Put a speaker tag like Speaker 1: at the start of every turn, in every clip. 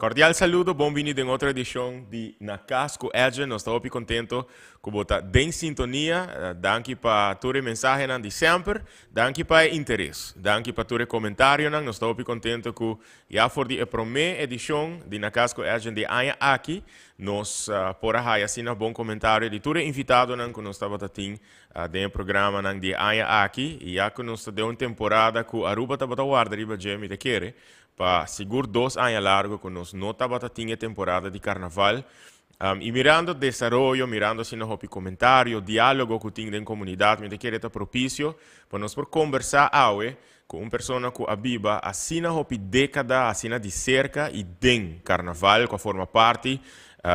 Speaker 1: Cordial saludo, bon bini den otro edicion di Na Cas cu Edjean. Nos ta hopi contento cu bo ta den sintonia. Danki pa tur e mensahenan di semper. Danki pa e interes. Danki pa tur e comentarionan. Nos ta hopi contento cu ya for di e prome edicion di Na Cas cu Edjean di aña aki, nos por a haya asina bon comentario di tur e invitadonan cu nos tabata tin den e programanan di e aña aki. Y ya cu nos ta den un temporada cu Aruba tabata warda riba dje, mi ta kere, pa sigur 2 aña largo cu nos no tabata tin e temporada di carnaval. Y mirando desaroyo, mirando asina hopi comentario, dialogo cu tin den comunidad, mi ta kere ta propicio pa nos por conversa awe cu un persona cu a biba asina hopi decada, asina di cerca y den carnaval, cu a forma parti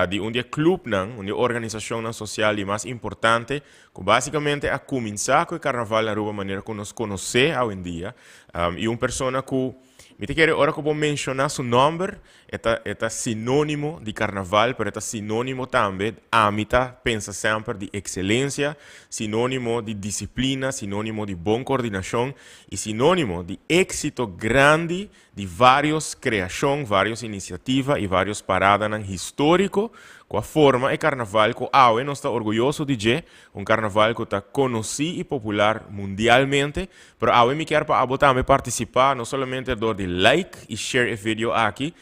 Speaker 1: di un di e clubnan, un di e organisacionnan social di mas importante, cu basicamente a cuminsa cu e carnaval na Aruba manera cu nos conoce awendia, y un persona cu mi ta kere ora cu bo menciona su nomber, e ta sinonimo di carnaval, pero e ta sinonimo tambe, ami ta pensa semper, di excelencia, sinonimo di disciplina, sinonimo di bon coordinacion y sinonimo di exito grandi di varios creacion, varios iniciativa y varios paradanan historico cu a forma e carnaval cu awe nos ta orguyoso di dje, un carnaval cu ta conoci y popular mundialmente. Pero awe mi kier pa abo tambe participa, no solamente door di like y share e video aki,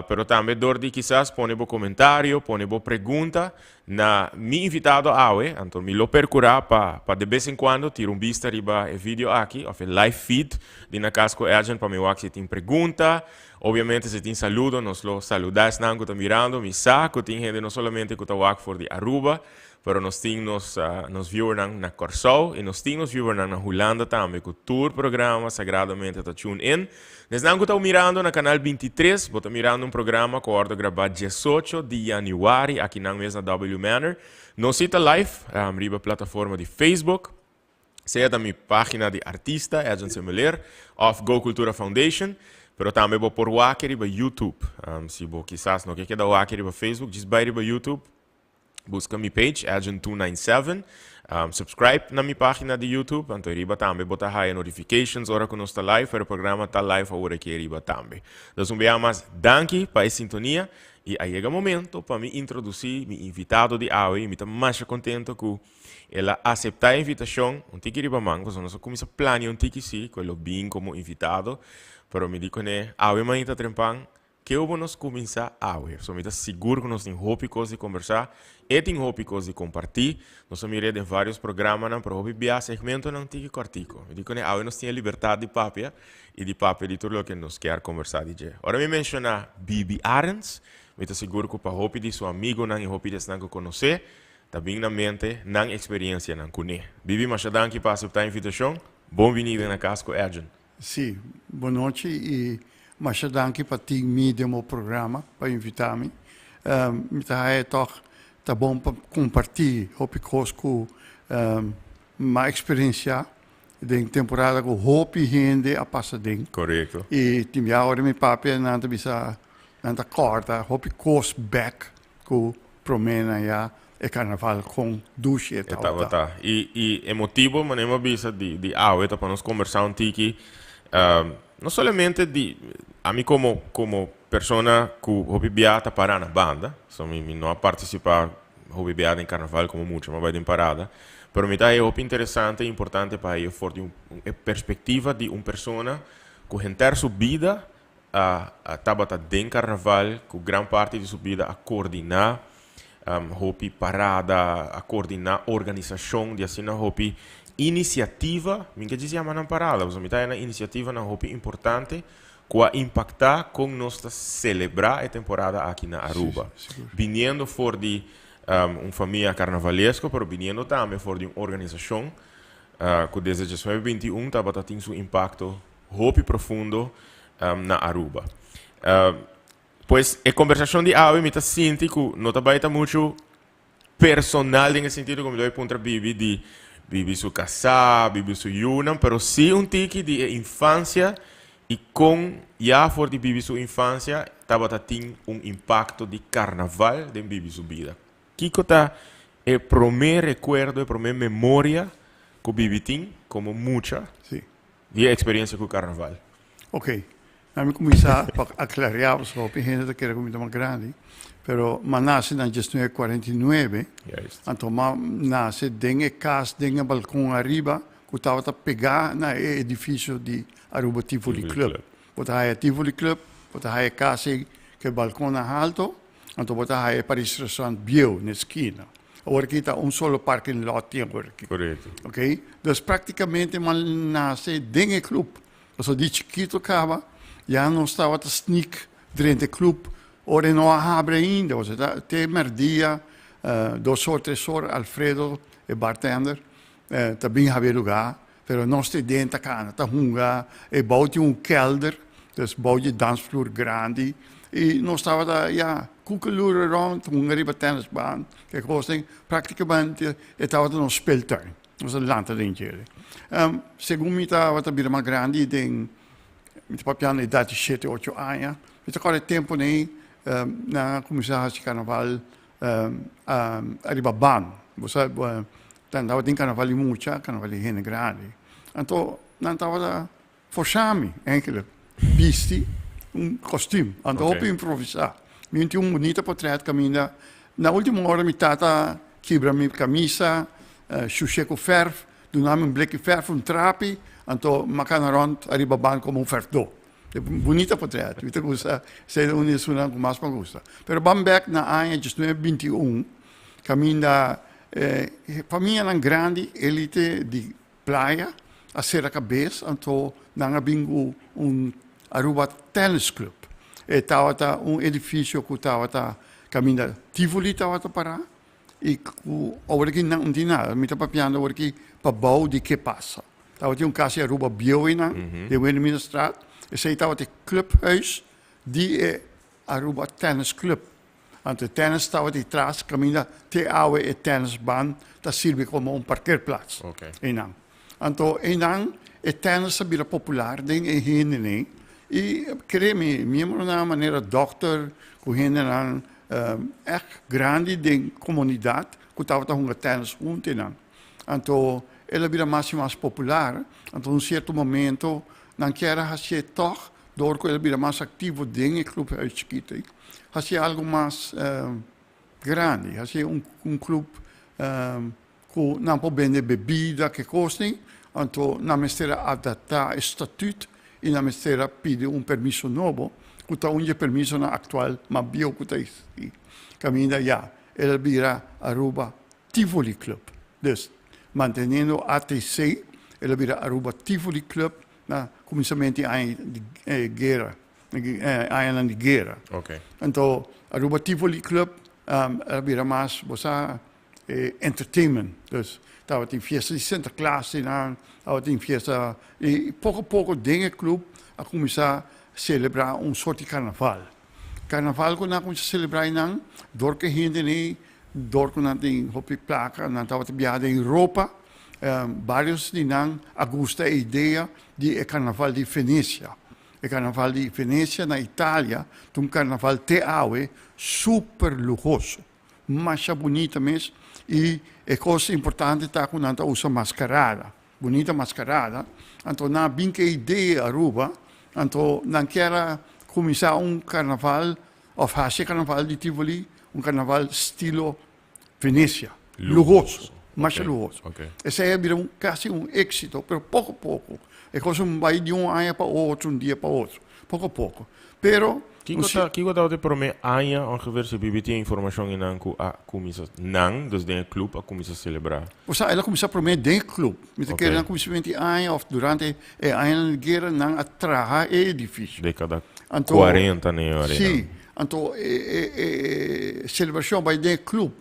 Speaker 1: pero tambe door di kisas pone bo comentario, pone bo pregunta na mi invitado awe. Anto mi lo percura pa de vez en cuando tira un bista riba e video aki, of e live feed di Na Cas cu Edjean, pa mi wak si tin pregunta. Obviamente, si tin saludo, nos lo saluda esnan cu ta mirando. Mi sa cu tin hende no solamente cu ta wak for di Aruba, pero nos tin nos viewernan na Corsou y nos tin nos viewernan na Hulanda tambe, cu tur programa sagradamente ta tune in. Esnan cu ta mirando na canal 23, bo ta mirando un programa cu a wordo graba 18 di januari aki nan mes na W Manor. Nos ta live riba plataforma di Facebook, sea ta mi pagina di artista, Edjean Semeleer, of Go Cultura Foundation, pero tambe bo por wak riba YouTube. Si bo kisas no kier keda wak riba Facebook, just bay riba YouTube, busca mi page, Edjean297, subscribe na mi pagina di YouTube, anto riba tambe bo ta haya notifications ora cu nos ta live, pero e programa ta live awor aki riba tambe. Dus un biaha mas, danki pa e sintonia, y a yega momento pa mi introduci mi invitado di awe, y mi ta mas contento cu el a acepta e invitacion, un tiki riba man, pasobra nos a cuminsa planea un tiki si, cu e lo bin como invitado, pero mi di cune, awe mainta trempan, cu bo nos cuminsa awe. So mi ta sigur cu nos tin hopi cos di conversa, e tin hopi cos di comparti. Nos a mira den varios programanan, pero hopi bia segmentonan tiki cortico. Mi di cune, awe nos tin e libertad di papia y di papia di tur loke nos kier conversa di dje. Ora mi menciona Bibi Arends, mi ta sigur cu pa hopi di su amigonan y hopi di esnan cu conoce, ta bin na mente nan experiencianan cune. Bibi, masha danki pa acepta e invitacion. Bon binida Na Cas cu Edjean.
Speaker 2: Si, bon nochi y masha danki pa tin mi den bo programa, pa invita mi. Mi ta haya toch ta bon pa comparti hopi cos cu mi experiencia den temporada cu hopi hende a pasa den. Y tin bia ora mi papia, nan ta bisa, nan ta corda hopi cos back cu prome na ya e carnaval con dushi e
Speaker 1: E tabata. Y e motibo, manera mi a bisa, di awe ta pa nos conversa un tiki, no solamente di ami como persona cu hopi bia ta para na banda, so mi no a participa hopi bia den carnaval como mucho, ma bay den parada, pero mi ta haya hopi interesante y importante pa haya for di un e perspectiva di un persona cu henter su bida a tabata den carnaval, cu gran parti di su bida a coordina hopi parada, a coordina organisacion di asina hopi iniciativa, mi ke djis yama nan parada, pasobra mi ta haya nan iniciativanan hopi importante cu a impacta con nos ta celebra e temporada aki na Aruba. Biniendo for di un famia carnavalesco, pero biniendo tambe for di un organisacion cu desde 1921 tabata tin su impacto hopi profundo na Aruba. Pues e conversacion di awe mi ta sinti cu no ta bay ta mucho personal den e sentido cu mi ta bay puntra Bibi di Bibi su casa, Bibi su yiunan, pero si un tiki di e infancia y con ya for di Bibi su infancia tabata tin un impacto di carnaval den Bibi su bida. Kico ta e prome recuerdo, e prome memoria cu Bibi tin como mucha di e experiencia cu carnaval?
Speaker 2: Ok. Na mi kuminsá pa aklariá pasobra hopi hende ta kere ku mi ta mas grandi, pero m'a nase na diesnuebe kuarenta i nuebe, anto m'a nase den e kas den e balkon ariba ku tabata pegá na e edifisio di Aruba Tivoli Club. Bo ta haya Tivoli Club, bo ta haya e kas ei ku e balkonnan halto, anto bo ta haya e Paris Restaurant bieu na e skina. Awor aki ta un solo parking lot tin awor aki.
Speaker 1: Korekto.
Speaker 2: Ok, dus praktikamente m'a nase den e club. Pasobra di chikito kaba ya nos tabata sneak drenta e club ora e no a habri ainda. Osea ta te merdia dos or tres or Alfredo e bartender ta bin habri e lugar pero nos te den ta kana ta hunga e bou tin un kelder dus bou di dansvloer grandi y nos tabata ya kukelura rond hunga riba tennisbaan ke kosnan praktikamente e tabata nos speeltuin. Nos a lanta den djele. Segun mi tabata bira mas grandi den, mi ta papiando edat di shete, ocho aña, mi ta kòrda e temponan ei nan a kuminsá hasi karnaval ariba ban. Bo sa nan tabatin karnaval di mucha, karnaval di hende grandi. Anto nan tabata Forsá mi, enkele, bisti un kostüm. Anto hopi improvisá. Mi tin un bunita portret kaminda na último ora mi tata kibra mi kamisa, shush'é ku fèrf, duna mi un bleki fèrf, un trapi, anto m'a kana rònt ariba ban komo un fèrfdó. Bunita portret. Mi ta gusta, esei ta un di esunnan ku mas mi a gusta. Pero ban bèk na aña diesnuebe binti un, kaminda famianan grandi, elite di Playa a sera kabes anto nan a bin ku un Aruba Tennis Club. E tabata un edifisio ku tabata kaminda Tivoli tabata pará i ku awor aki nan no tin nada. Mi ta papiando awor aki pa bou di ke pasa. Tabatin un kas di Aruba bieu einan den Wilhelminastraat. Esei tabata e clubhuis di e Aruba Tennis Club. Anto e tennis tabata di tras kaminda te awe e tennisbaan ta sirbi komo un parkeerplaats einan. Anto einan e tennis a bira popular den e hendenan i kere mi miembronan manera dòkter ku hendenan ègt grandi den komunidat ku tabata hunga tennis huntu einan. Anto el a bira mas i mas popular anto un sierto momento nan kier a hasié tòg Dor ku el a bira mas aktivo den e kluphuis chikitu ei, hasi algu mas grandi, hasi un klup ku nan por bende bebida, ke kosnan, anto nan mester a adaptá e statut i nan mester a pidi un permiso nobo, ku ta un di e permisonan aktual mas bieu ku ta eksistí. Kaminda ya el a bira Aruba Tivoli Club. Dus, manteniendo ATC, el a bira Aruba Tivoli Club Na kuminsamentu di aña di guera, añanan di guera. Anto Aruba Tivoli Club a bira mas, bo sa, entertainment. Dus tabatin fiesta di Sinterklaas einan, tabatin fiesta i poko poko den e club a kuminsá selebrá un sort di karnaval. Karnaval ku nan a kuminsá selebrá einan dor ku e hende nei, dor ku nan tin hopi plaka, nan tabata biaha den Europa. Varios di nan a gusta e idea di e karnaval di Venecia. E karnaval di Venecia na Italia ta un karnaval te awe super luhoso, masha bunita mes i e kos importante ta ku nan ta usa maskarada, bunita maskarada. Anto nan a bin ku e idea Aruba, anto nan kier a kuminsá un karnaval òf hasi e karnaval di Tivoli un karnaval stilo Venecia, luhoso, masha luhoso. Esei a bira un casi un éxito, pero poco poco. E cosa un bai di un aña pa otro, un dia pa otro, poco poco. Pero
Speaker 1: Kiko ta, kiko tabata e promé aña ongeveer si bibi tin e informashon einan ku a kuminsá, nan, dus den e club a kuminsá selebrá?
Speaker 2: Osea, el a kuminsá promé den e club. Mi ta kere nan kuminsamentu di aña òf durante e añanan di guera nan a traha e edifisio.
Speaker 1: Dékada 40 n'e ora einan.
Speaker 2: Sí. Anto e celebracion bai den e club,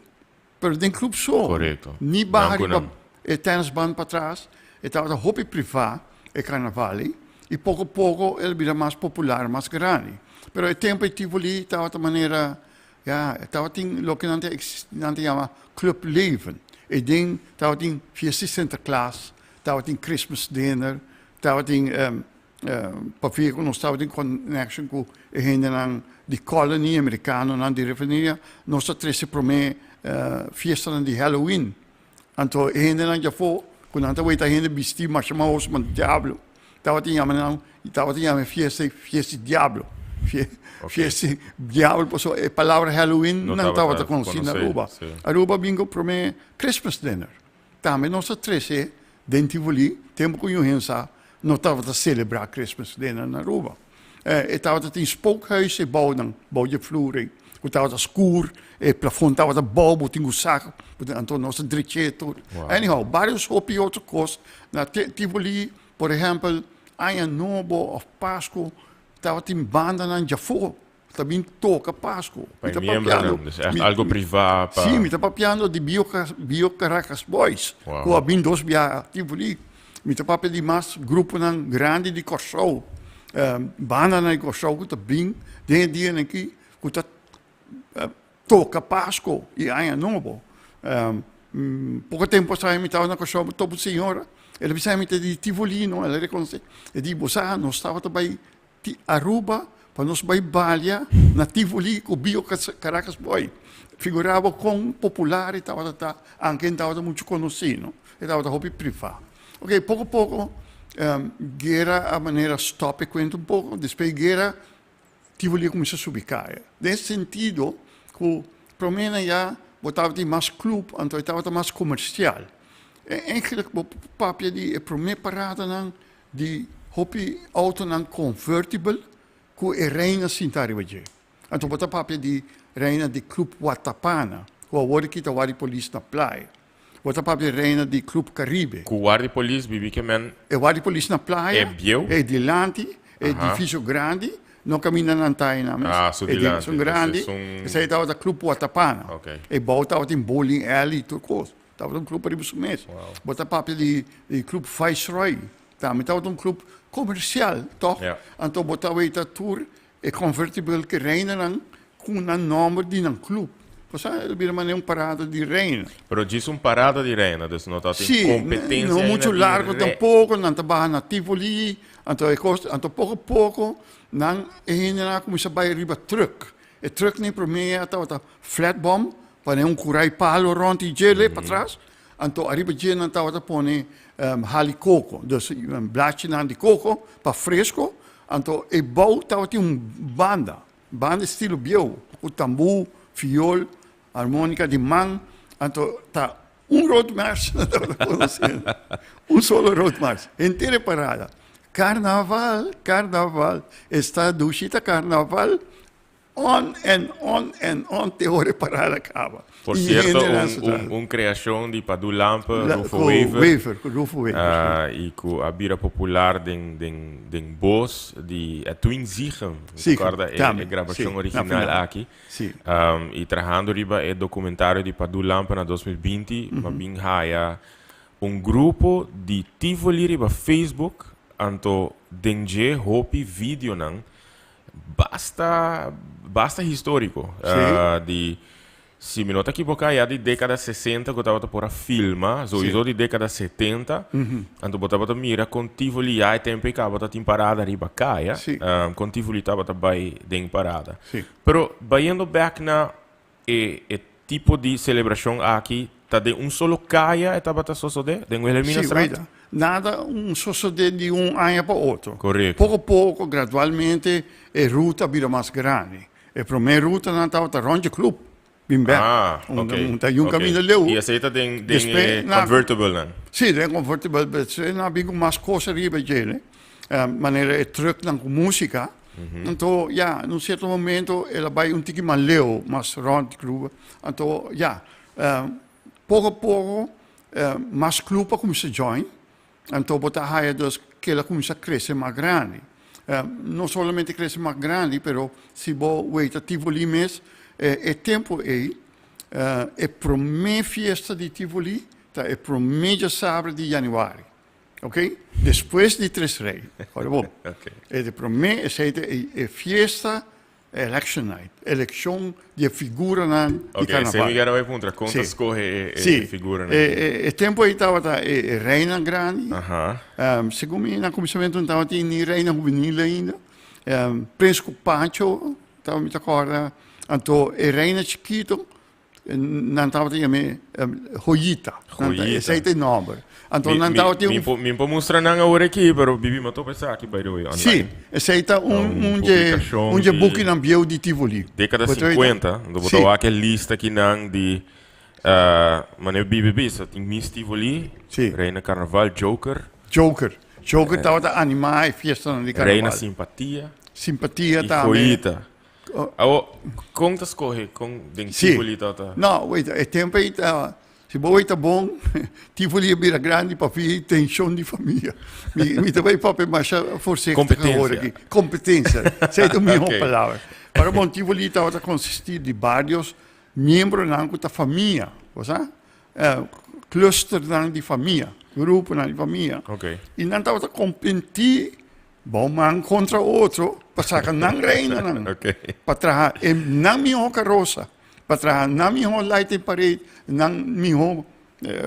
Speaker 2: pero den club so.
Speaker 1: Correcto.
Speaker 2: Ni baha riba e tennisband patras, e tabata hopi priva e carnaval ei, y poco poco el a bira mas popular, mas grandi. Pero e tempo ei Tivoli tabata manera, ya, e tabatin loke nan ta nan ta yama clubleven. Ei den tabatin fiesta di Sinterklaas, tabatin Christmas dinner, tabatin Pafia ku nos tabatin connection ku e hendenan di colony, amerikanonan di refineria, nos a trese promé fiestanan di Halloween. Anto e hendenan djafó ku nan ta weta hende bistí masha mahos man diablo. Tabatin yama nan, tabatin yama e fiesta ei fiesta di diablo. Fiesta di diablo pasobra e palabra Halloween
Speaker 1: No
Speaker 2: nan
Speaker 1: tabata
Speaker 2: tabata konosí na
Speaker 1: konosé,
Speaker 2: Aruba.
Speaker 1: sí.
Speaker 2: Aruba a bin ku promé Christmas dinner. Tambe nos a trese den Tivoli, tempu ku Johan sa no tabata selebrá Christmas dinner na Aruba. E tabata tin spookhuis e bounan, bou dje flur ei, ku tabata skur, e plafon tabata bou, bo tin ku sak, anto nos a drech'é tur. Anyhow, barios hopi otro kos na Tivoli, por ehèmpel, Aña Nobo òf Pasku tabatin bandanan djafó ta bin toka Pasku.
Speaker 1: Pa e miembronan, dus ègt algo privá pa.
Speaker 2: Sí, mi ta papiando di Bio Bio Caracas Boys, ku a bin dos biaha Tivoli. Mi ta papia di mas gruponan grandi di Kòrsou, bandanan di Kòrsou ku ta bin den e dianan aki ku ta toka Pasku i Aña Nobo. Poko tempu pasá mi tabata na Kòrsou, mi topa un señora, el a bisa mi ta di Tivoli, no, el a rekonosé. E di, Bo sa, nos tabata bai Di Aruba pa nos bai balia na Tivoli ku Bio Caracas Boy. Figurá bo kon popular e tabata ta, anke e no tabata muchu konosí, no. E tabata hopi privá. Oke, poko poko guera a manera stòp e kuenta un poko. Despues di guera Tivoli a kuminsá subi kaya. Den e sentido ku promé nan ya bo tabatin mas klup, anto e tabata mas komersial. Eigenlijk bo por papia di e promé paradanan Di hopi autonan convertible cu e reina sinta riba dje. Anto bo ta papia di reina di Club Watapana, cu awor aki ta wari polis na playa. Bo ta papia di reina di Club Caribe.
Speaker 1: Cu wardi polis bibi ke men.
Speaker 2: E wardi polis na playa.
Speaker 1: E bieu.
Speaker 2: E dilanti, e edificio grandi, no caminda nan ta eynan mes.
Speaker 1: Ah, su dilanti.
Speaker 2: Esun grandi, esey tabata Club Watapana. E bou tabatin bowling alley tur cos. Tabata un club riba su mes. Bo ta papia di di club Viceroy. Tambe tabata un club comercial, toch? Anto bo ta weta tur e convertible ke reinanan ku nan nomber di nan club. Pasobra el a bira manera un parada di reina.
Speaker 1: Pero djis un parada di reina, dus no tabatin
Speaker 2: Sí,
Speaker 1: competencia
Speaker 2: no
Speaker 1: ainda
Speaker 2: muchu
Speaker 1: di
Speaker 2: largo
Speaker 1: re.
Speaker 2: tampoco, nan ta baha na Tivoli, anto e kos, anto poko poko nan e hendenan a kuminsá bai riba truck. E truck nan promé ya tabata flatbom, Pone un kurai palo rond di djele patras, anto ariba dje nan tabata pone hali koko, dus blachinan di koko pa fresco, anto e bou tabatin un banda, banda estilo bieu, ku tambú, fiol, harmonica di man, anto ta un roadmars nan tabata konosé, un solo roadmars, henter e parada, karnaval, karnaval, esta dushita karnaval. On and on and on te ora e parada caba.
Speaker 1: Por
Speaker 2: Y
Speaker 1: cierto,
Speaker 2: hende nan
Speaker 1: un,
Speaker 2: su
Speaker 1: un,
Speaker 2: tras.
Speaker 1: un creacion di Padu Lampe,
Speaker 2: La,
Speaker 1: Rufo
Speaker 2: cu
Speaker 1: Wever,
Speaker 2: Wever, cu Rufo Wever, sí.
Speaker 1: ah, y cu a bira popular den, den, den bos di Edwin Zichem. Mi ta
Speaker 2: Zichem,
Speaker 1: corda e, e
Speaker 2: tambe, sí,
Speaker 1: grabacion
Speaker 2: na
Speaker 1: original
Speaker 2: final.
Speaker 1: aki.
Speaker 2: Sí.
Speaker 1: Y trahando riba e documentario di Padu Lampe na 2020, m'a bin haya un grupo di Tivoli riba Facebook, anto den dje hopi videonan Basta, basta historico.
Speaker 2: Sí.
Speaker 1: Di, si mi no ta equivoca, ya di decada 60 cu tabata por a filma, sowieso di decada 70, anto bo tabata mira con Tivoli ya e tempo ei caba tin parada riba caya, con Tivoli tabata bay den parada. Pero bayendo bek na e e tipo di celebracion aki ta den un solo caya e tabata sosode? Den Wilhelminastraat?
Speaker 2: Sí, weta. Nada un sosode di un aña pa otro.
Speaker 1: Correcto.
Speaker 2: Poco poco, gradualmente, e ruta a bira mas grandi. E prome rutanan tabata rond dje club, bin bek.
Speaker 1: Ah,
Speaker 2: Un
Speaker 1: ok,
Speaker 2: un ta yun
Speaker 1: ok.
Speaker 2: caminda leu.
Speaker 1: Y esey ta den den
Speaker 2: Despues
Speaker 1: e
Speaker 2: nan
Speaker 1: convertible nan?
Speaker 2: Sí, den convertible, despues nan a bin cu mas cos ariba djele. Manera e trucknan cu musica. Anto, ya, na un cierto momento el a bay un tiki mas leu, mas rond di club. Anto, ya, poco a poco mas club a cuminsa join. Anto bo ta haya dus cu el a cuminsa crece mas grandi. No solamente crece mas grandi, pero si bo weita Tivoli mes, e tempo ey, e prome fiesta di Tivoli ta e prome djasabra di januari. Ok, despues di Tres Rey. Ora bo.
Speaker 1: Ok.
Speaker 2: E di promé esei ta e, e fiesta election night, elekshon di e figuranan di
Speaker 1: Ok, esei
Speaker 2: karnaval.
Speaker 1: mi kere bai puntra, kon ta
Speaker 2: Sí.
Speaker 1: skohe e, e,
Speaker 2: Sí.
Speaker 1: e figuranan?
Speaker 2: E, e, e tempo ei tabata e, e reinan grandi.
Speaker 1: Aha.
Speaker 2: Segun mi na kuminsamentu no tabatin ni reina hubenil ainda. Prins ku Pancho, tabata mi ta kòrda. Anto e reina chikito. Nan tabata yam'é Joyita.
Speaker 1: Joyita.
Speaker 2: Esei ta e nòmber. Anto nan tabatin un.
Speaker 1: Mi por mustra nan awor aki, pero Bibi mi a topa esaki by the way online.
Speaker 2: Sí, esei ta un un dje un dje bukinan bieu di Tivoli.
Speaker 1: Dékada 50, anto bo ta wak e lista akinan di manera Bibi bisa, tin Miss Tivoli, Reina Carnaval, Joker.
Speaker 2: Joker. Joker tabata animá e fiestanan di carnaval.
Speaker 1: Reina Simpatia.
Speaker 2: Simpatia tambe.
Speaker 1: I Joyita. Awo, kon ta skohe kon den Tivoli ta ta?
Speaker 2: No, wait, e tempo ei ta, si bo wait ta bon, Tivoli a bira grandi papi tenshon di famia. Mi, mi ta bai papia masha voorzichtig awor aki.
Speaker 1: Competencia.
Speaker 2: Competencia, esei ta un miho palabra. Pero bon, Tivoli tabata consisti di varios miembronan ku ta famia, bo sa? Clusternan di famia, gruponan di famia. I nan tabata compenti Bo man kontra otro pa saka nan reinanan pa traha e nan mihó karosa, pa traha nan mihó lighting parade, nan mihó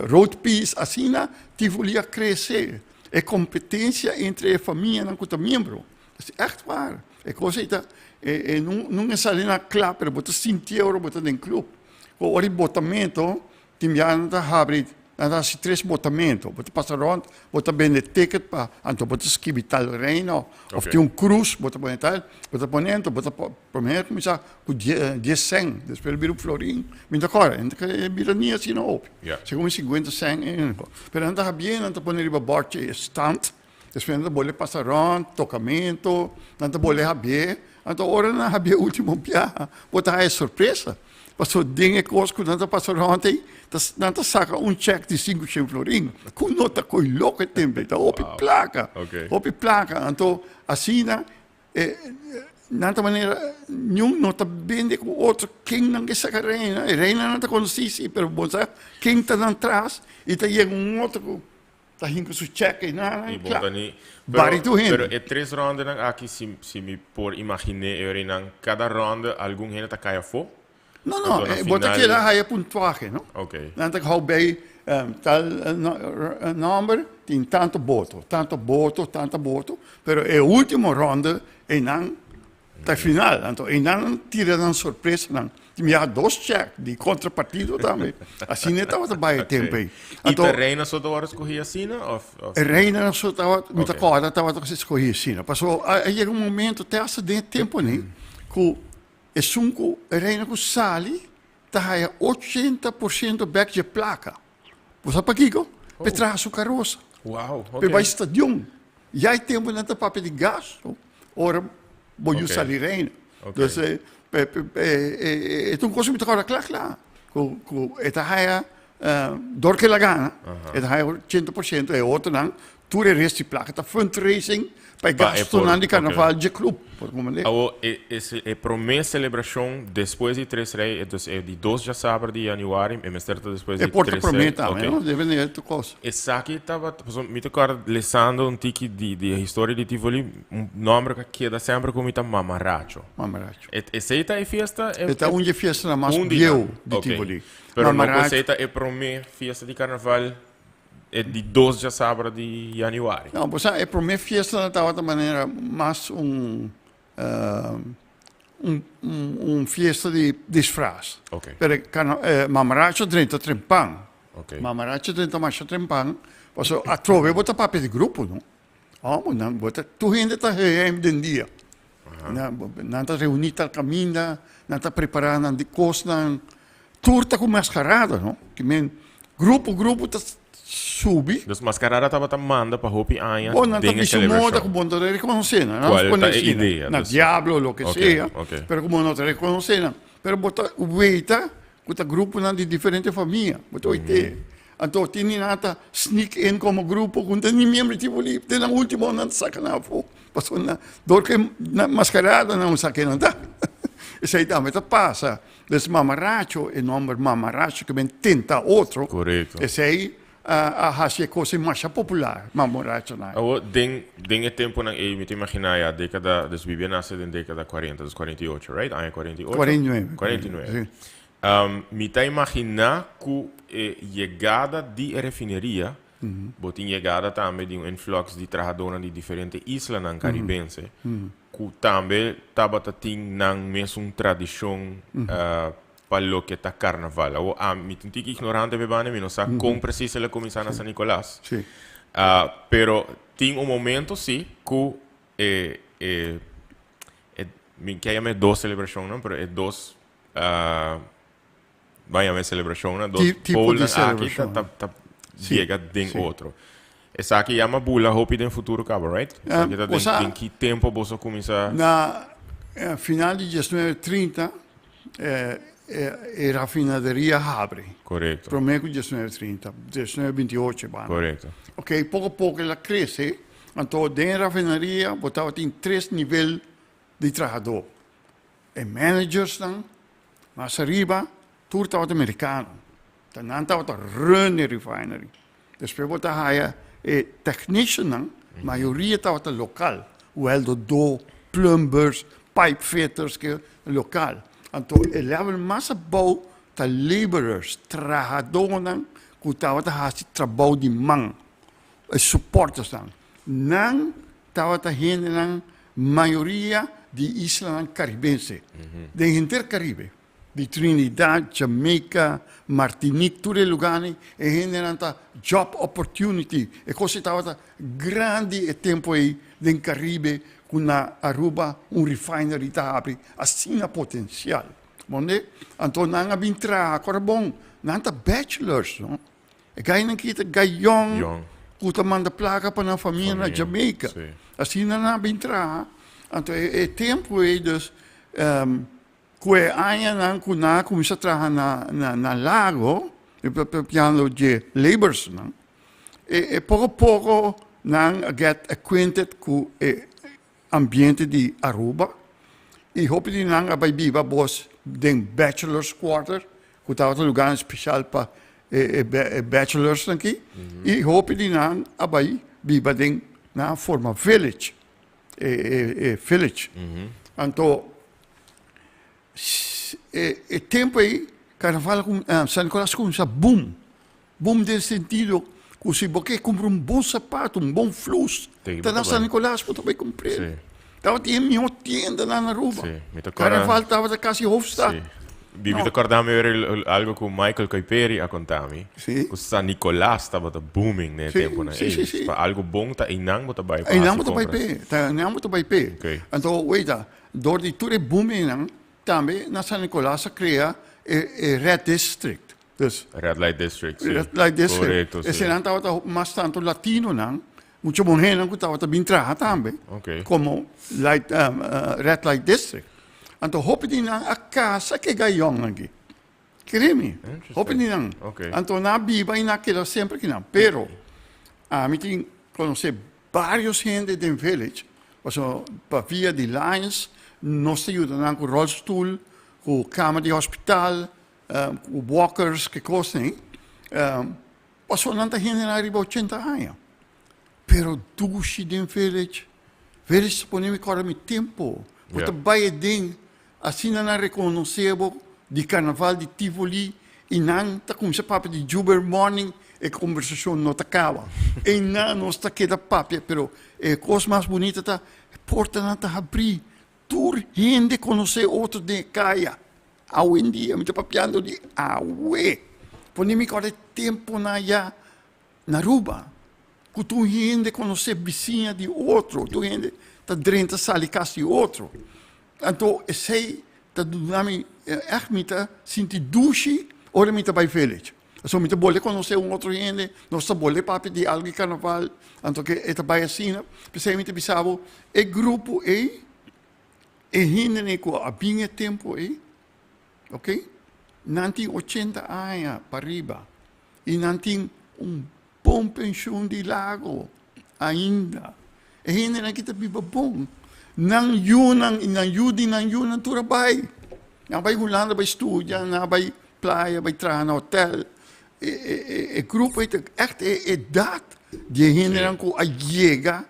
Speaker 2: road piece. Asina Tivoli a krese. E kompetensia entre e famianan ku ta miembro. Es ègt waar. E kos ei ta e nunka sali na kla pero bo ta sintié ora bo ta den klup. Ora di botamento Tin bia nan ta habri, nan ta hasi tres botamento. Bo ta pasa rond, bo ta bende ticket pa, anto bo ta skibi tal reino, of tin un krus, bo ta pone tal, bo ta pone, anto bo ta prome kuminsá ku dies sèn, despues bira un florin, mi ta kòrda, e bira ni asina hopi, segun sinkuenta sèn, pero nan ta habié, nan ta pone riba bòrchi e stand, despues nan ta bole pasa rond, tokamento, nan ta bole habié, anto ora nan habié ultimo biaha, bo ta haña sorpresa. Pasobra den e kos ku nan ta pasa rònt ei, ta nan ta saka un chèk di sinku shen florin. Ku no ta koi loko e tempu ei, ta hopi plaka, hopi plaka. Anto asina e nan ta manera niun no ta bende ku otro ken nan ke saka reina. E reinanan ta konosí si, pero bo sa ken ta nan tras i ta yega un otro ku ta hinka su chèk ei nan,
Speaker 1: I bo
Speaker 2: kla.
Speaker 1: ta ni
Speaker 2: Bari
Speaker 1: pero
Speaker 2: tur hende.
Speaker 1: pero e tres rondenan aki si si mi por imaginé e ora einan kada ronde algun hende ta kai afó?
Speaker 2: No, no,
Speaker 1: Anto na
Speaker 2: eh, bo ta
Speaker 1: final
Speaker 2: keda haya puntuahe, no?
Speaker 1: Ok.
Speaker 2: Nan ta hou bij tal nòmber tin tanto boto, tanto boto, tanto boto, pero e último ronde einan Ta final, anto einan nan tira nan sorpresanan. Tin biaha dos chèk di kontra partido tambe. Asina e tabata bai e tempu ei.
Speaker 1: I ta reina so ta wòrdu skohí asina òf?
Speaker 2: E reina so tabata, mi ta kòrda tabata skohí asina. Pasobra a yega un momento te asta den e tempunan ku esun ku e reina ku sali ta haya 80% bèk dje plaka. Bo sa pakiko? P'e traha su karosa.
Speaker 1: Wow,
Speaker 2: P'e bai stadion. Ya e tempu nan ta papia di gasto ora bo yu sali reina. Dus e ta un kos ku mi ta kòrda kla kla ku ku e ta haya dor ke el a gana e ta haya 80% e otronan Tur e rest di plaka ta fundraising pa e gastonan di karnaval dje club. Por comprende?
Speaker 1: Awo e e prome celebracion despues di Tres Rey, entonces e di dos djasabra di januari, e mester ta despues di
Speaker 2: E por ta
Speaker 1: Tres
Speaker 2: prome
Speaker 1: Rey.
Speaker 2: tambe,
Speaker 1: Ok.
Speaker 2: no? Depende di tur cos.
Speaker 1: Esaki tabata, pasobra mi ta corda lesando un tiki di di e historia di Tivoli, un nomber cu a keda semper cu mi ta Mamaracho.
Speaker 2: Mamaracho.
Speaker 1: E esey ta e fiesta?
Speaker 2: E ta un di e fiestanan mas
Speaker 1: Un di
Speaker 2: bieu
Speaker 1: nan.
Speaker 2: di
Speaker 1: Ok.
Speaker 2: Tivoli.
Speaker 1: Pero no cu
Speaker 2: Mamaracho.
Speaker 1: esey ta e prome fiesta di karnaval E di dos djasabra di januari.
Speaker 2: No, bo sa e prome fiestanan tabata manera mas un un un fiesta di disfras.
Speaker 1: Ok.
Speaker 2: Pero e karna e mamaracho drenta trempan.
Speaker 1: Ok.
Speaker 2: Mamaracho drenta masha trempan, pasobra atrobe bo ta papia di grupo no. Amo nan bo ta tur hende ta geheim den dia. Nan nan ta reuni tal kaminda, nan ta prepara nan di kosnan. Tur ta ku maskarada no, ki men grupo grupo ta subi.
Speaker 1: Dus maskarada tabata manda pa hopi aña
Speaker 2: Bo nan ta
Speaker 1: den e
Speaker 2: bisti moda
Speaker 1: selebrashon.
Speaker 2: ku bo no ta rekonosé nan. Nan
Speaker 1: Kual
Speaker 2: pone
Speaker 1: ta e
Speaker 2: asina,
Speaker 1: idea?
Speaker 2: na
Speaker 1: Dus
Speaker 2: diablo o loke
Speaker 1: ok,
Speaker 2: sea,
Speaker 1: ok.
Speaker 2: pero ku bo no ta rekonosé nan. Pero bo ta weita ku ta gruponan di diferente famia, bo ta oit'é. Anto tin di nan ta sneak in komo grupo ku no ta ni miembro di tipo li, te nan ultimo nan ta saka nan afó. Pasobra nan dor ku e maskarada nan sa ke nan ta. Esei tambe ta pasa. Dus mamaracho, e nomber mamaracho ke men tenta otro.
Speaker 1: Korekto.
Speaker 2: Esei a hasi e kos ei masha popular, mamarachonan.
Speaker 1: Awor, den den e temponan ei, mi ta imaginá ya dékada, dus Bibi a nase den dékada kuarenta, dus 48, right? Aña 48?
Speaker 2: 49.
Speaker 1: 49.
Speaker 2: Sí.
Speaker 1: Mi ta imaginá ku e yegada di e refineria, bo tin yegada tambe di un influx di trahadónan di diferente islanan karibense, ku tambe tabata tin nan mesun tradishon. pa loke ta carnaval. Awor ami mi ta un tiki ignorante pe banda, mi no sa con precies el a cuminsa na San Nicolas. Pero tin un momento si cu e e e mi ke yama e dos celebracionnan pero e dos Ban yama e celebracionnan, dos
Speaker 2: Tipo di
Speaker 1: polnan aki ta
Speaker 2: celebracion.
Speaker 1: ta ta yega den otro. Esaki yama bula hopi den futuro caba, right? Esaki ta den
Speaker 2: Osa
Speaker 1: den ki tempo boso a cuminsa?
Speaker 2: Na final di diesnuebe trinta e rafinaderia habri.
Speaker 1: Correcto.
Speaker 2: Prome cu diesnuebe trinta, diesnuebe binti ocho e banda.
Speaker 1: Correcto.
Speaker 2: Ok, poco poco el a crece, anto den e rafinaderia bo tabatin tres nivel di trahador. E managersnan mas ariba tur tabata merikano. Ta nan tabata run e refinery. Despues bo ta haya e techniciannan, mayoria tabata lokal. Weldodó, plumbers, pipe fitters, ke lokal. Anto e level mas abou ta laborers, trahadónan ku tabata hasi trabou di man, e supportersnan. Nan tabata hendenan mayoria di islanan karibense, den henter Karibe, di Trinidad, Jamaica, Martinique, tur e lugarnan e hendenan ta job opportunity, e kos ei tabata grandi e tempu ei den Karibe ku na Aruba un refinery ta habri asina potensial, bonde? Anto nan a bin traha, kor bon, nan ta bachelors no. E gainan ki ta gai yong ku ta manda plaka pa nan famia na Jamaica. Asina nan a bin traha. Anto e tempu ei dus ku e añanan ku nan a kuminsá traha na Lago, mi ta papiando dje laborsnan, e poko poko nan a get acquainted ku e ambiente di Aruba y hopi di nan a bay biba bos den bachelors quarter cu tabata lugarnan special pa e bachelorsnan aki y hopi di nan a bay biba den nan a forma village e village anto e tempo ey carnaval San Nicolas a cuminsa boom. Boom den sentido ku si bo ke kumpra un bon sapato, un bon flus, ta na San Nicolas bo ta bai kumpr'é. Tabatin e mihó tiendanan na Aruba. Carnaval tabata kasi hoofdstad.
Speaker 1: Mi ta kòrda mi wer algo ku Michael Kuiperi a konta mi, ku San Nicolas tabata booming den e tempunan ei. Pa algo bon ta einan bo ta bai pa hasi kompras.
Speaker 2: Einan bo ta bai p'e, ta einan bo ta bai p'e. Anto weta, dor di tur e boomingnan, tambe na San Nicolas a krea e Red District. Dus,
Speaker 1: Red Light District, sí.
Speaker 2: Red Light District.
Speaker 1: Correcto, sí.
Speaker 2: Esenan tabata mas tanto latinonan, mucho muhernan ku tabata bin traha tambe.
Speaker 1: Ok.
Speaker 2: Como light, Red Light District. Anto hopi di nan a casa ke gayonnan aki. Kere mi.
Speaker 1: Interesting.
Speaker 2: Hopi di nan.
Speaker 1: Ok.
Speaker 2: Anto nan a biba i nan a keda semper kinan. Pero, ami tin conoce varios hende den Village, pasobra pa via di Lions nos ta yuda nan ku rolstoel, ku kama di hospital, Ku walkers, ke kos ei. Pasobra nan ta hende nan riba ochenta aña. Pero dushi den village. Village ta pone mi kòrda mi tempu. Bo ta bai aden, asina nan rekonosé bo di karnaval di Tivoli i nan ta kuminsá papia di Juber Morning, e kombersashon no ta kaba. Einan nos ta keda papia, pero e kos mas bunita ta e portanan ta habrí. Tur hende konosé otro den e kaya. Awendia, mi ta papiando di awe. Pone mi kòrda e tempunan aya na Aruba, ku tur hende konosé bisiña di otro, tur hende ta drenta sali kas di otro. Anto esei ta duna mi, ègt mi ta sinti dushi ora mi ta bai village. Pasobra mi ta bolbe konosé un otro hende, nos ta bolbe papia di algu di karnaval, anto ke e ta bai asina. P'esei mi ta bisa bo, e grupo ei, E hendenan ku a bin e tempu ei, ok, nan tin ochenta aña pa riba i nan tin un bon penshun di lago ainda. E hendenan aki ta biba bon. Nan yunan i nan yu di nan yunan tur a bai. Nan a bai Hulanda bai studia, nan a bai playa bai traha na hotel. E grupo ei ta ègt e edat di e hendenan ku a yega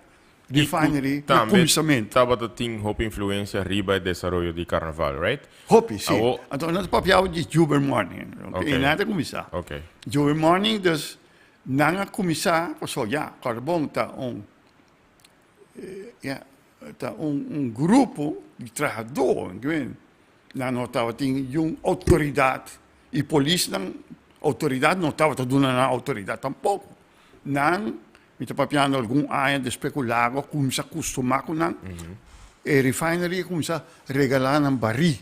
Speaker 2: Refinery na
Speaker 1: Tambe
Speaker 2: kuminsamentu.
Speaker 1: tabata tin hopi influencia riba e desaroyo di carnaval, right?
Speaker 2: Hopi, si.
Speaker 1: Awo.
Speaker 2: Anto nan ta papia di Juber Morning.
Speaker 1: Ok.
Speaker 2: E nan ta kuminsá.
Speaker 1: Ok.
Speaker 2: Juber Morning, dus nan a kuminsá, pasobra ya, Kòrbon ta un, ya, ta un un grupo di trahadó, entiende? Nan no tabatin niun outoridat i polisnan outoridat no tabata duna nan outoridat tampoko. Nan, mi ta papiando algun aña despues ku Lago a kuminsá kustumá ku nan, e refinery a kuminsá regalá nan barí,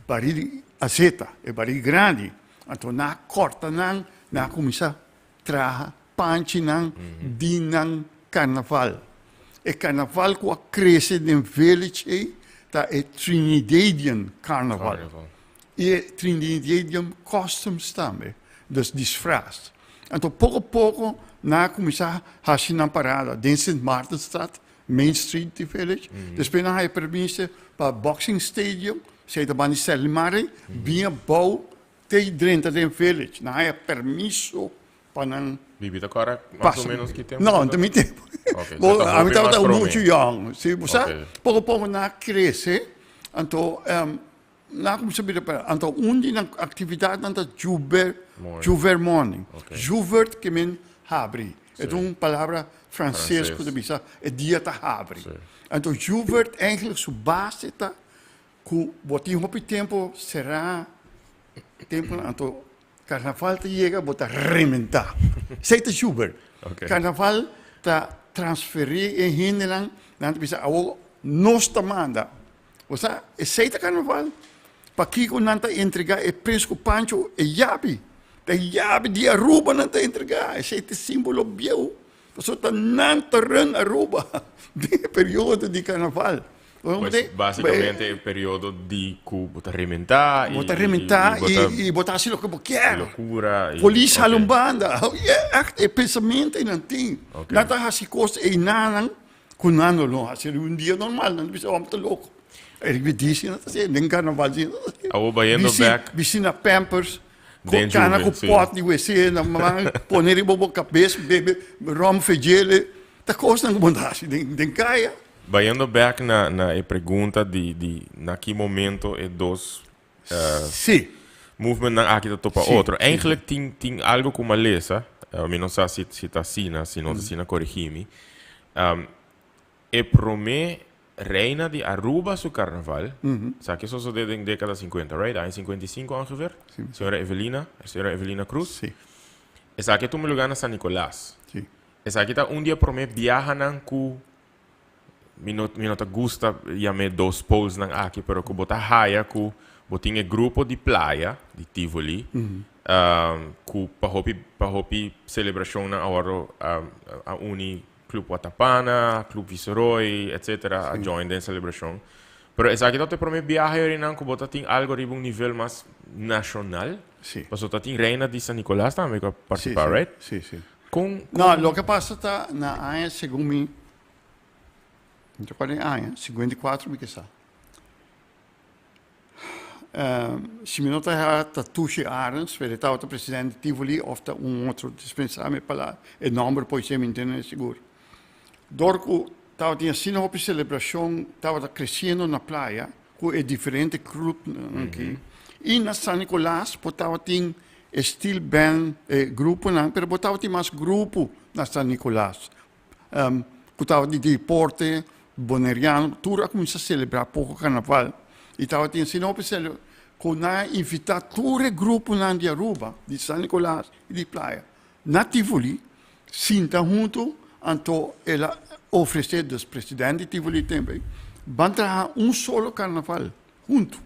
Speaker 2: barí di azeta, e barí grandi. Anto nan a kòrta nan, nan a kuminsá traha panchinan di nan karnaval. E karnaval ku a krese den Village ei ta e Trinidadian Carnival. I e Trinidadian costumes tambe, dus disfras. Anto poko poko nan a kuminsá hasi nan parada den Sint Maartenstraat, Main Street di Village. Despues nan haña permiso pa Boxing Stadium, esei ta banda di Serlimar ei, bin abou Te drenta den village, nan haya permiso pa nan.
Speaker 1: Bibi ta kòrda mas o menos ki tempu?
Speaker 2: No, ta mi tempu.
Speaker 1: Ok, so ta
Speaker 2: Ami
Speaker 1: hopi
Speaker 2: tabata
Speaker 1: mas promé.
Speaker 2: muchu yòn, si, bo sa?
Speaker 1: Ok.
Speaker 2: Poko poko nan a krese, anto nan a kuminsá bira pa, anto un di nan aktividatnan ta Joubert,
Speaker 1: Morning.
Speaker 2: Jouvert Morning.
Speaker 1: Ok.
Speaker 2: Jouvert ke men habri. E ta
Speaker 1: Si.
Speaker 2: un palabra franses ku
Speaker 1: Franses.
Speaker 2: ta bisa e dia ta habri.
Speaker 1: Si.
Speaker 2: Anto Jouvert eigenlijk su base ta Ku bo tin hopi tempu será tempunan anto karnaval ta yega bo ta rementá. Esei ta Schubert. Karnaval ta transferí e hendenan, nan ta bisa awor nos ta manda. Bo sa esei ta karnaval. Pakiko nan ta entregá e prins ku Pancho e yabi? Ta e yabi di Aruba nan ta entregá. Esei ta e símbolo bieu. Pasobra ta nan ta run Aruba den e periodo di karnaval.
Speaker 1: Pues basicamente e periodo di cu bo ta rementa y
Speaker 2: Bo ta rementa y bo ta haci loke bo kier.
Speaker 1: Locura y
Speaker 2: Polis hala un banda. Echt e pensamento eynan tin. Nan ta haci cos eynanan cu nan lo no haci riba un dia normal. Nan ta bisa homber ta loco. Riba e dia si nan ta haci, den carnaval si nan ta haci.
Speaker 1: Awor bayendo back.
Speaker 2: Bisti na pampers. Cana cu pot di wc na man pone riba bo cabes bebe rom fegele. Ta cosnan cu bo ta haci den caya.
Speaker 1: Bayendo bek na na e pregunta di di na ki momento e dos
Speaker 2: Sí.
Speaker 1: movementnan aki ta topa
Speaker 2: Sí,
Speaker 1: otro.
Speaker 2: sí.
Speaker 1: Eigenlijk tin tin algo ku malesa, mi no sa si si ta asina, si no ta asina korigí mi. E promé reina di Aruba su karnaval, sa ke sosodé den dékada sinkuenta, right? Aña 55 ongeveer?
Speaker 2: Sí.
Speaker 1: Señora Evelina, señora Evelina Cruz.
Speaker 2: Sí.
Speaker 1: Esaki a tuma lugá na San Nicolas.
Speaker 2: Sí.
Speaker 1: Esaki ta un di e promé biahanan ku Mi no mi no ta gusta yam'é dos polsnan aki, pero ku bo ta haya ku bo tin e grupo di playa di Tivoli, ku pa hopi pa hopi selebrashonnan a wòrdu a uni Club Watapana, Club Viceroy, etcetera a join den selebrashon. Pero esaki ta e promé biahe orinan ku bo ta tin algo riba un nivel mas nashonal, pasobra ta tin Reina di San Nicolas tambe ku a partisipá, right?
Speaker 2: Sí, sí.
Speaker 1: Kon
Speaker 2: No, loke pasa ta na aña segun mi, no ta kual e aña, 54 mi ke sa. Si mi no ta erra ta Tushy Arends, pero e tabata presidente di Tivoli of ta un otro, dispensá mi pa e nomber por esei mi no tene sigur. Dor ku tabatin asina hopi selebrashon tabata kresiendo na playa ku e diferente clubnan aki i na San Nicolas por tabatin E steel band, e gruponan, pero bo tabatin mas grupo na San Nicolas. Ku tabata di deporte, boneriano, tur a kuminsá selebrá poko karnaval. I tabatin asina hopi sele ku nan a invitá tur e gruponan di Aruba, di San Nicolas i di Playa na Tivoli, sinta huntu, anto el a ofresé, dus presidente di Tivoli tempu ei, ban traha un solo karnaval huntu.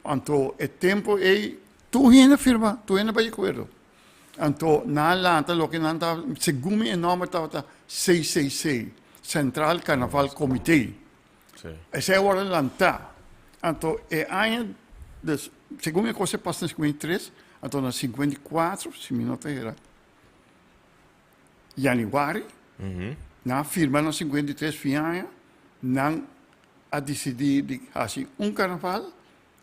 Speaker 2: Anto e tempo ei tur hende a firma, tur hende a bai di akuerdo. Anto nan a lanta loke nan ta, segun mi e nomber tabata CCC, Central Carnaval Comité. Esei a wòrdu lantá. Anto e aña, dus segun mi e kos a pasa na 53, anto na 54, si mi no ta hera, yanüari, nan a firma na 53 fin aña, nan a disidí di hasi un karnaval,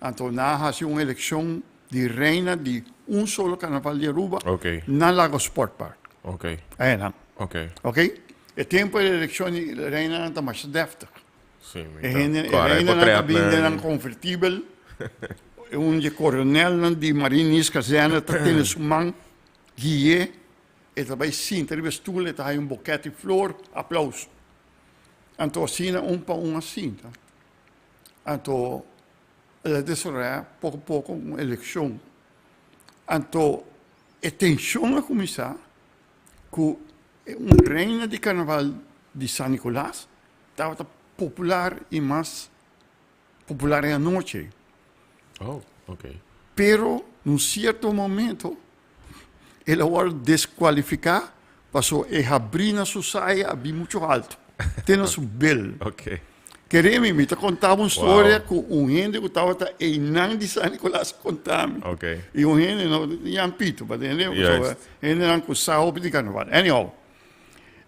Speaker 2: anto nan a hasi un elekshon di reina di un solo karnaval di Aruba na Lago Sport Park. Ayenan. Ok. E tempu e elekshon di reinanan ta masha dèftig. E hende, e reinanan ta bini den nan konvertibel, un di e koronelnan di Marinis Kazerne ta tene su man gui'é, e ta bai sinta riba e stul, e ta haña un bokèt di flor, aplauso. Anto asina un pa un a sinta. Anto El a desaroyá poko poko un elekshon. Anto e tenshon a kuminsá ku un reina di karnaval di San Nicolas tabata popular i mas popular e anochi.
Speaker 1: Oh, okay.
Speaker 2: Pero un cierto momento el a wòrdu deskualifiká paso e habrí na su saya a bin muchu haltu, te na su bel.
Speaker 1: Okay.
Speaker 2: Kere mi, mi ta konta bo un storia ku un hende ku tabata einan di San Nicolas a konta mi.
Speaker 1: Okay.
Speaker 2: I un hende no Jan Pito, pa tende, pasobra hendenan ku sa hopi di karnaval. Anyhow,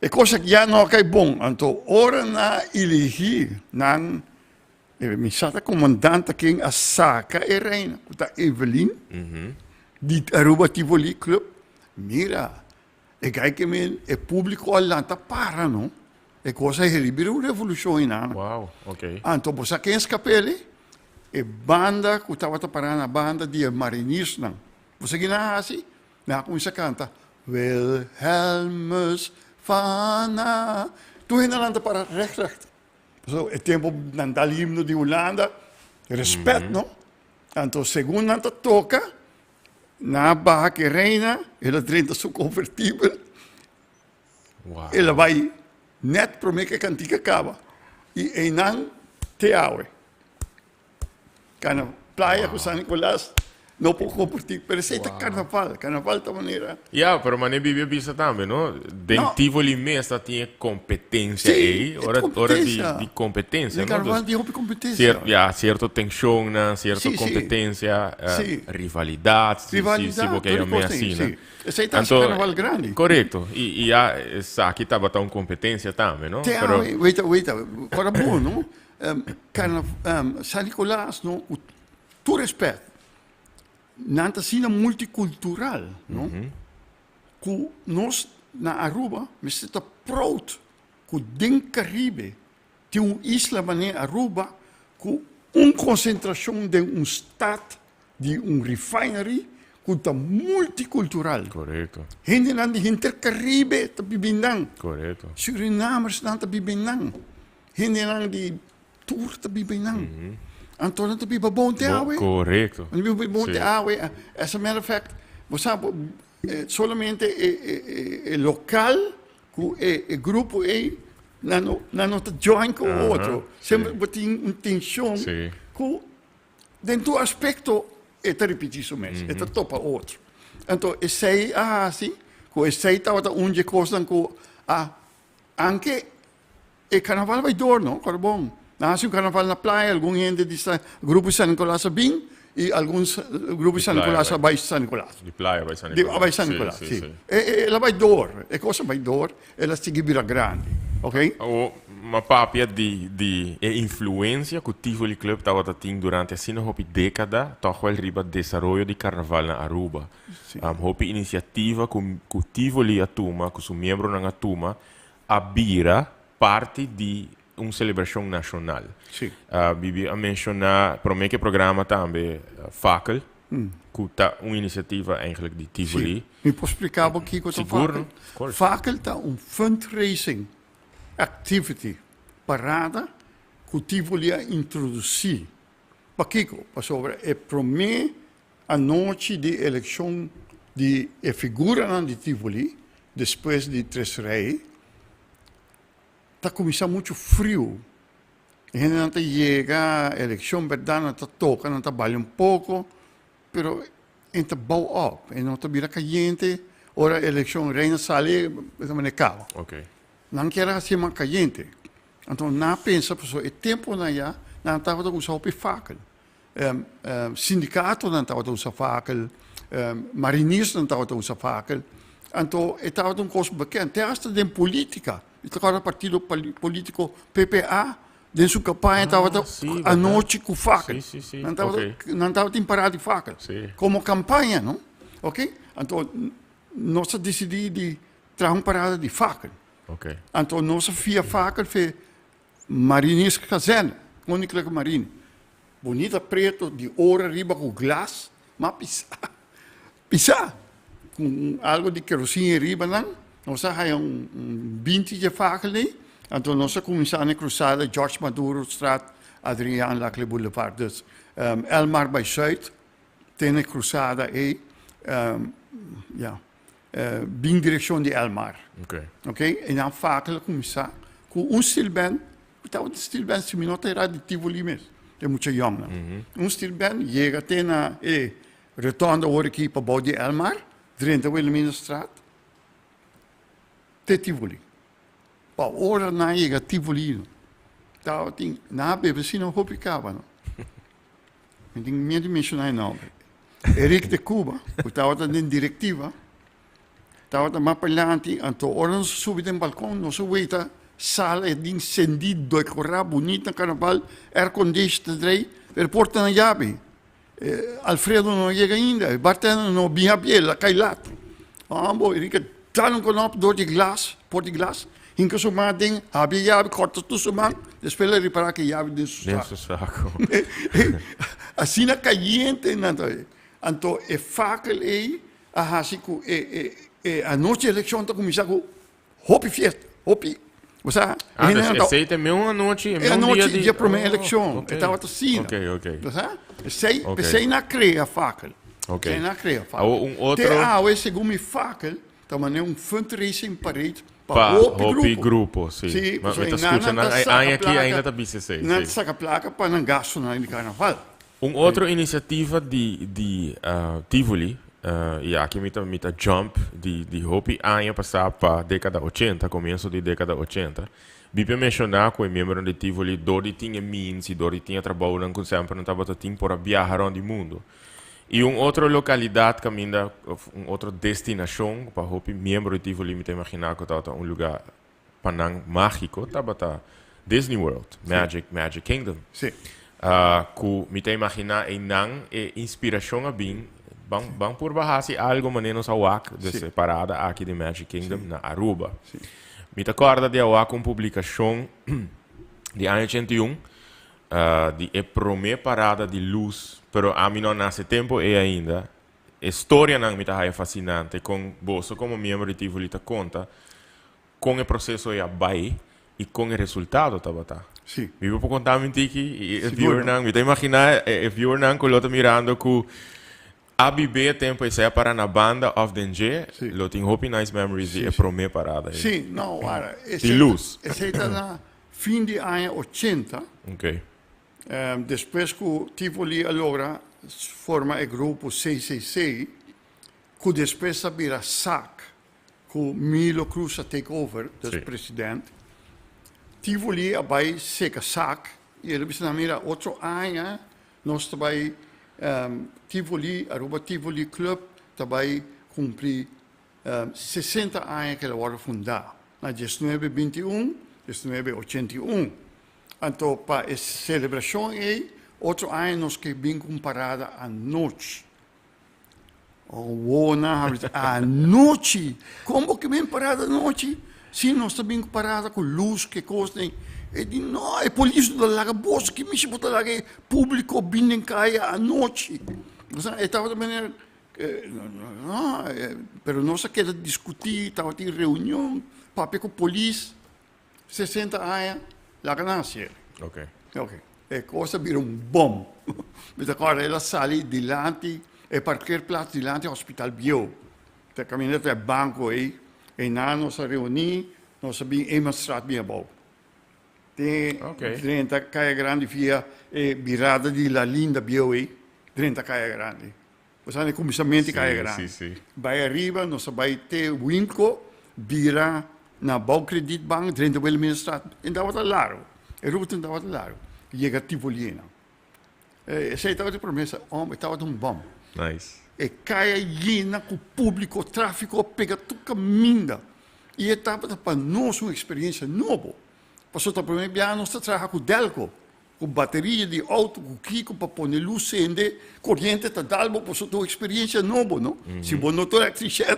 Speaker 2: e kos aki ya no a kai bon. Anto ora nan a eligí nan E mi sa ta comandante ken a saca e reina, cu ta Evelyn, di Aruba Tivoli Club. Mira, e guy ke men, e publico a lanta para, no. E cosa a heri bira un revolucion einan.
Speaker 1: Wow, ok.
Speaker 2: Anto bo sa ken scap'e? E banda cu tabata para na banda di e mariniersnan. Bo sa kinan a haci? Nan a cuminsa canta, Wilhelmus van a. Tur hende a lanta para recht recht. Pasobra e tempu nan dal himno di Hulanda, respet no. Anto segun nan ta toka, nan a baha ku e reina, el a drenta su konvertibel, el a bai nèt promé ku e kantika kaba. I einan te awe. Kana playa ku San Nicolas no por comparti, pero esey ta carnaval, carnaval ta manera.
Speaker 1: Ya, pero mane Bibi a bisa tambe, no? Den Tivoli mes ta tin e competencia ey, ora ora di di competencia,
Speaker 2: no? Carnaval tin hopi competencia.
Speaker 1: Ya, cierto tensionnan, cierto competencia, rivalidad, si si bo ke yam'e asina.
Speaker 2: Esey ta haci carnaval grandi.
Speaker 1: Corecto, y y ya esaki tabata un competencia tambe, no?
Speaker 2: Te awe, wait, wait, ora bo, no? San Nicolas no ku tur respet nan ta asina multikultural no ku nos na Aruba mester ta proud ku den Caribe tin un isla manera Aruba ku un konsentrashon den un stad di un refinery ku ta multikultural.
Speaker 1: Korekto.
Speaker 2: Hendenan di henter Caribe ta biba einan.
Speaker 1: Korekto.
Speaker 2: Surinamersnan ta biba einan. Hendenan di tur ta biba einan. Anto nan ta biba bon te awe.
Speaker 1: Korekto.
Speaker 2: Nan ta biba bon te awe. As a matter of fact, bo sa solamente e lokal ku e grupo ei nan no nan no ta join ku otro. Semper bo tin un tenshon ku Den tur aspekto e ta ripití su mes, e ta topa otro. Anto esei a hasi ku esei tabata un dje kosnan ku a anke e karnaval bai dor no, kòrda bon. Nan hasi un karnaval na playa, algun hende di San grupo di San Nikolas a bin i algun grupo di San Nikolas a bai San Nikolas.
Speaker 1: Di playa bai San Nikolas.
Speaker 2: A bai San Nikolas, si. El a bai dor, e kos a bai dor. El a sigui bira grandi, ok.
Speaker 1: Awor, m'a papia di di e influencia cu Tivoli Club tabata tin durante asina hopi decada toch wel riba desaroyo di carnaval na Aruba.
Speaker 2: Sí.
Speaker 1: Hopi iniciativa cu cu Tivoli a tuma, cu su miembronan a tuma, a bira parti di un celebracion nacional.
Speaker 2: Sí.
Speaker 1: Bibi a menciona prome cu e programa tambe Fakkel, cu ta un iniciativa eigenlijk di Tivoli.
Speaker 2: Sí. Mi por splica bo kico ta
Speaker 1: Sigur,
Speaker 2: Fakkel?
Speaker 1: of course.
Speaker 2: Fakkel ta un fundraising activity, parada, cu Tivoli a introduci. Pakico? Pasobra e prome anochi di eleccion di e figuranan di Tivoli, despues di Tres Rey, Ta kuminsá muchu friu. E hendenan ta yega elekshon bèrdat, nan ta toka, nan ta balia un poko, pero e ta bou òp, e no ta bira kayente. Ora elekshon reina sali, e ta manera kaba. Nan kier a hasié mas kayente. Anto nan a pensa pasobra e tempunan ya nan tabata usa hopi fakel. Sindikatonan tabata usa fakel, mariniersnan tabata usa fakel. Anto e tabata un kos bekend, te hasta den politika. Mi ta kòrda partido politiko PPA den su kampaña tabata anochi ku fakel. Nan tabata nan tabatin pará di fakel komo kampaña no. Oke, anto nos a disidí di traha un parada di fakel. Anto nos a fia fakel fe Mariniers Kazerne, Koninklijke Marine. Bonita preto di oro ariba ku glas, ma pisá, pisá, ku algo di kerosine riba nan. Nos a haya un 20 dje fakel ei, anto nos a kuminsá na e krusada George Madurostraat, Adriaan Laclé Boulevard. Dus Elmar bai Zuid, te na e krusada ei, ya, bin direkshon di Elmar. Ok, einan fakel a kuminsá ku un steel band, ku tabata steel band si mi no ta erá di Tivoli mes, e mucha yòngnan. Un steel band yega te na e rotonde awor aki pabou di Elmar, drenta Wilhelminastraat te Tivoli. Pa ora nan yega Tivoli tabatin, nan a bebe asina hopi kaba no. Mi tin miedu di menshoná e nòmber. Eric de Cuba, ku tabata den direktiva, tabata mas pa'lanti, anto ora nos a subi den balkon, nos a weta sala e din sendí, dekorá bunita na karnaval, aircondition ta drei, pero porta na yabi. Alfredo no a yega ainda, e bartender no bin habié, el a kai lat. Ambo, Eric a dal un konòp dor di glas, porta di glas, hinka su man aden, habri e yabi, kòrta tur su man, despues el a ripará ku e yabi den su
Speaker 1: Den su sako.
Speaker 2: Asina kayente nan ta. Anto e fakel ei a hasi ku e e anochi elekshon ta kuminsá ku Hopi fiesta, hopi. O sea,
Speaker 1: ah, dus esei ta meun anochi,
Speaker 2: e meun dia di... E prome eleccion, e tabata asina.
Speaker 1: Ok, ok.
Speaker 2: O sea, esei, okay. Esei na crea fakel.
Speaker 1: Ok.
Speaker 2: Esei na crea fakel.
Speaker 1: Awo un otro...
Speaker 2: Te awe, segun mi fakel, ta mane un fundraising parade pa, pa hopi grupo.
Speaker 1: Hopi grupo, si.
Speaker 2: Si,
Speaker 1: ma, mi ta scucha nan, aña aki ainda ta bisa esei.
Speaker 2: Nan ta saca placa pa nan gastonan di carnaval.
Speaker 1: Un otro inisiativa di di Tivoli, i aki mi ta mi ta jump di di hopi aña pasá pa dékada ochenta, komienso di dékada ochenta, Bibia a menshoná ku e miembronan di Tivoli dor di tin e means i dor di tin e trabounan ku semper nan tabata tin por a biaha rònt di mundu. I un otro lokalidat kaminda òf un otro destinashon pa hopi miembro di Tivoli mi ta imaginá ku tabata un lugá pa nan mágiko tabata Disney World, Magic, Magic Kingdom.
Speaker 2: Sí.
Speaker 1: Ku mi ta imaginá einan e inspirashon a bin, ban ban purba hasi algo manera nos a wak des e parada aki di Magic Kingdom na Aruba.
Speaker 2: Sí.
Speaker 1: Mi ta kòrda di a wak un publikashon di aña 81 di e promé parada di lus, pero ami no a nase tempu ei ainda. E storianan mi ta haya fasinante kon boso komo miembro di Tivoli ta konta kon e proseso ei a bai i kon e resultado tabata.
Speaker 2: Sí.
Speaker 1: Mi por konta mi un tiki i e
Speaker 2: Sigur.
Speaker 1: viewernan, mi ta imaginá e viewernan ku lo ta mirando ku a bibé e tempu ei sea para na banda òf den dje,
Speaker 2: Sí.
Speaker 1: lo tin hopi nice memories di
Speaker 2: Sí,
Speaker 1: e
Speaker 2: sí.
Speaker 1: promé parada ei.
Speaker 2: Sí, no, wara.
Speaker 1: Di
Speaker 2: Esei ta,
Speaker 1: lus.
Speaker 2: esei ta na fin di aña ochenta.
Speaker 1: Oké.
Speaker 2: Despues ku Tivoli a logra forma e grupo CCC, ku despues a bira sac, ku Milo Cruz a take over, dus president, Tivoli a bai seka sac i el a bisa nan, mira, otro aña nos ta bai Tivoli, Aruba Tivoli Club ta bai kumpli 60 aña ku el a wòrdu fundá, na diesnuebe binti un, diesnuebe ochenta i un. Anto pa e selebrashon ei, otro aña nos ke bin ku un parada anochi. Awor nan a bisa, Anochi? Kon bo ke bin parada anochi? Si, nos ta bin ku parada ku lus, ku e kosnan. E di, No, e polis no ta laga boso, ki mishi bo ta laga e públiko bin den kaya anochi? Osea, e tabata manera, no, pero nos a keda diskutí, tabatin reunion, papia ku polis. 60 aña laga nan haciel.
Speaker 1: Ok.
Speaker 2: Ok. E cos a bira un bom. Mi ta corda el a sali dilanti e parkeerplaats dilanti hospital bieu. Ta caminda ta e banco ey. Eynan nos a reuni, nos a bin Emerstraat bin abou. Te
Speaker 1: Ok.
Speaker 2: drenta Caya Grandi via e birada di La Linda bieu ey, drenta Caya Grandi. Bo sa na e kuminsamentu di Kaya Grandi.
Speaker 1: Sí, sí.
Speaker 2: Bai ariba, nos a bai te Winco, bira na Bouwkredietbank, drenta Wilhelminastraat. E tabata largu. E ruta tabata largu. Yega Tivoliena. Esei tabata e promesa. Hombre, e tabata un bom.
Speaker 1: Nice.
Speaker 2: E kaya yena ku públiko, tráfiko a pega tur kaminda. I e tabata pa nos un eksperensia nobo. Pasobra ta promé biaha nos ta traha ku Delco. Ku bateria di auto ku kiko pa pone lus sende, koriente ta dal bo pasobra ta un experiencia nobo no. Si bo no ta electricien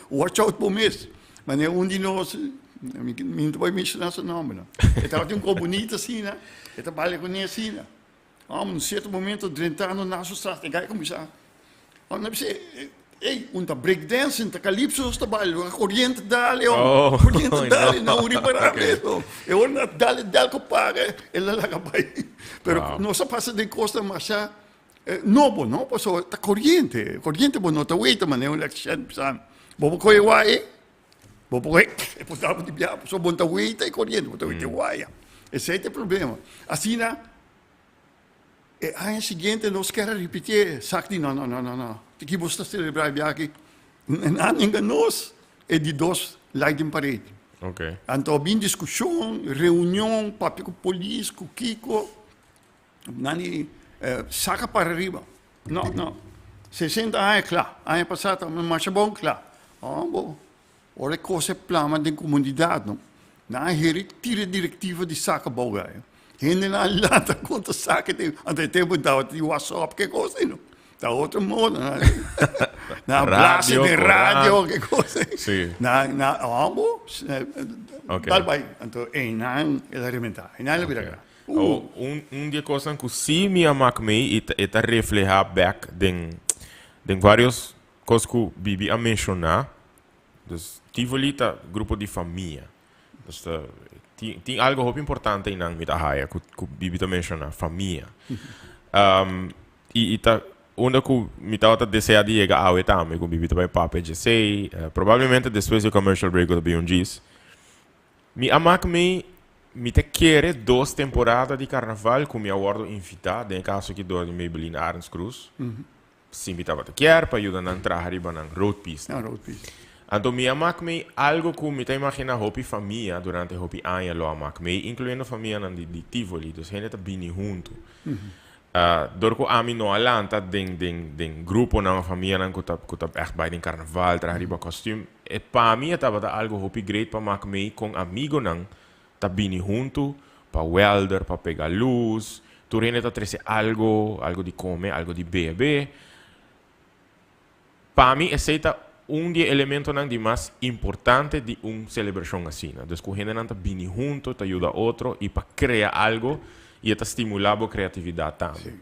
Speaker 2: watch out bo mes. Manera un di nos, mi no ta bai menciona su nomber no, e tabatin un kos bunita asina, e ta balia kuné asina. Homber, un cierto momento drentando na su straat e guy a cuminsa, homber, na bisa. Ey, un ta break dancing, ta calypso nos ta baila, coriente dale, oh, coriente dale, no ripara meso. E ora na dale delco paga, el a laga bai. Pero nos a pasa den cosnan masha nobo, no? Pasobra ta coriente, coriente bo no ta weta manera un electricien bisa mi. Bo por coge waya, bo por coge, e por dal bo di bia, pasobra bo no ta weta e coriente, bo ta weta e waya. Esey ta e problema. Asina. E aña siguiente nos kier a ripitié sak di no, no, no, no, no. Tiki bos ta selebrá e biaha aki? Nan ninga nos e di dos lighting parade.
Speaker 1: Okay.
Speaker 2: Anto a bin diskushon, reunion, papia ku polis, ku kiko. Nan di saka para riba. No, no. 60 aña kla. Aña pasá ta masha bon kla. Oh, bo. Ora e kos e plama den komunidat no, nan a heri tira e direktiva di saka bou gaya. Hendenan a lanta kontra saka e tempu. Anto e tempu tabata di whatsapp ke kos ei no. Ta otro moda. Nan a blasa den radio ke kos ei.
Speaker 1: Sí.
Speaker 2: Nan nan a bo dal bai. Anto einan el a rebenta. Einan el a bira grandi.
Speaker 1: Awor un di e kosnan ku sí mi a mak mei i e ta reflehá bèk den den vários Kos ku Bibi a menshoná, dus Tivoli ta grupo di famia. Dus ta tin tin algo hopi importante einan mi ta haya ku ku Bibi ta menshoná, famia. I i ta unda ku mi tabata deseá di yega awe tambe ku Bibi ta bai papia djesei, probablemente despues di e commercial break ku ta bin un djis. Mi a mak mi mi ta kere dos temporada di karnaval ku mi a wòrdu invitá, den e kaso aki dor di Maybelline Arends Cruz. Si mi tabata kier pa yuda nan traha riba nan roadpiece.
Speaker 2: Nan roadpiece.
Speaker 1: Anto mi a mak mei algo ku mi ta imagina hopi famia durante hopi aña lo a mak mei, inkluyendo famianan di di Tivoli. Dus hende ta bini huntu. Dor ku ami no a lanta den den den gruponan of famianan ku ta ku ta ègt bai den karnaval, traha riba kòstüm, e pa mi e tabata algo hopi great pa mak mei kon amigonan Ta bini huntu pa welder, pa pega lus. Tur hende ta trese algo, algo di come, algo di bebe. Pa mi esey ta un di e elementonan di mas importante di un celebracion asina. Dus cu hendenan ta bini hunto, ta yuda otro y pa crea algo y e ta stimula bo creatividad tambe.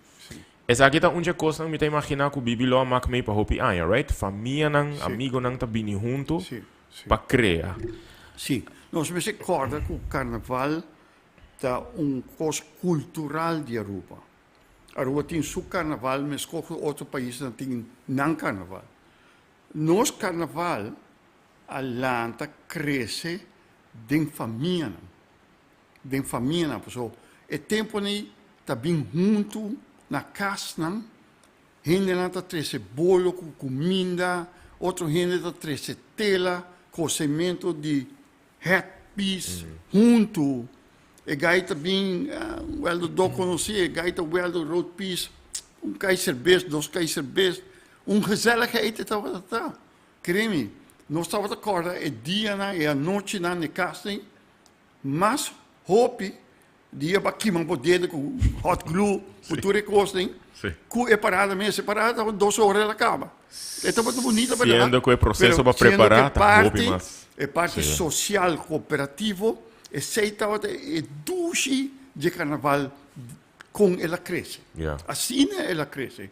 Speaker 1: Esaki ta un dje cosnan mi ta imagina cu Bibi lo a mak mey pa hopi aña, right? Famianan, amigonan ta bini hunto pa crea.
Speaker 2: Sí, nos mester corda cu carnaval ta un cos cultural di Aruba. Aruba tin su carnaval mescos cu otro paisnan tin nan carnaval. Nos carnaval a lanta crece den famianan, den famianan pasobra e temponan ei ta bin hunto na casnan. Hendenan ta trese bolo ku kuminda, otro hende ta trese tela, kosementu di headpiece huntu. E gai ta bin, wèldu dó konosí, e gai ta wèldu roodpiece, un kai serbes, dos kai serbes. Un gezelligheid e tabata ta. Kere mi, nos tabata kòrda e dianan, e anochinan na e kas ei, mas hopi Dia pa kima bo dedo ku hot glue, ku tur e kosnan, ku e parada mes. E parada tabata dos ora el a kaba. E tabata bunita berdad.
Speaker 1: Siendo ku e proseso pa prepara ta hopi mas.
Speaker 2: E parti sosial kooperativo, esei tabata e dushi dje karnaval kon el a krese. Asina el a krese.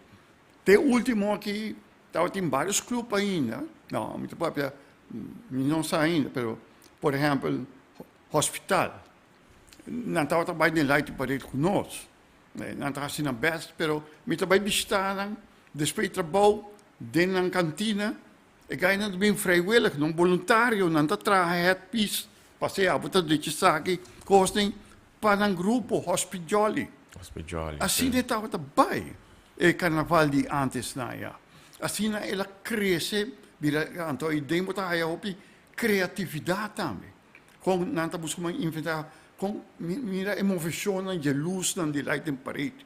Speaker 2: Te ultimo aki tabatin varios club ainda, no mi ta papia, mi no sa ainda, pero por ehempel hospital. Nan tabata bai den Lighting Parade ku nos. Nan ta hasi nan bèst, pero mi ta bai bishitá nan despues di trabou den nan kantina. E gainan ta bin vrijwillig, nan boluntario, nan ta traha headpiece, pasea bo ta drecha esaki, kosnan pa nan grupo Hospi Jolly.
Speaker 1: Hospi Jolly,
Speaker 2: sí. Asina e tabata bai e karnaval di ántes nan ya. Asina el a krese bira, anto aden bo ta haya hopi kreatividat tambe. Kon nan ta buska man inventá kon mira e moveshonnan dje lusnan di lighting parade.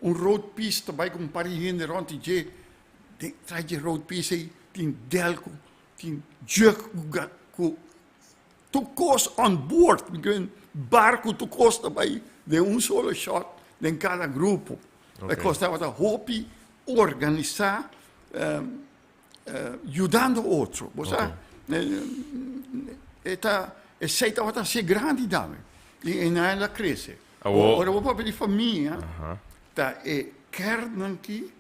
Speaker 2: Un road piece ta bai ku un par di hende rònt di dje. Den tras dje road piece ei tin delko, tin jug ku ku tur kos on board. Barku tur kos ta bai den un solo shot den kada grupo. E kos tabata hopi organisá. Yudando otro. Bo sa, e ta, esei tabata hasié grandi dame. I e nan el a krese. Ora bo papia di famia, ta e kernnan ki.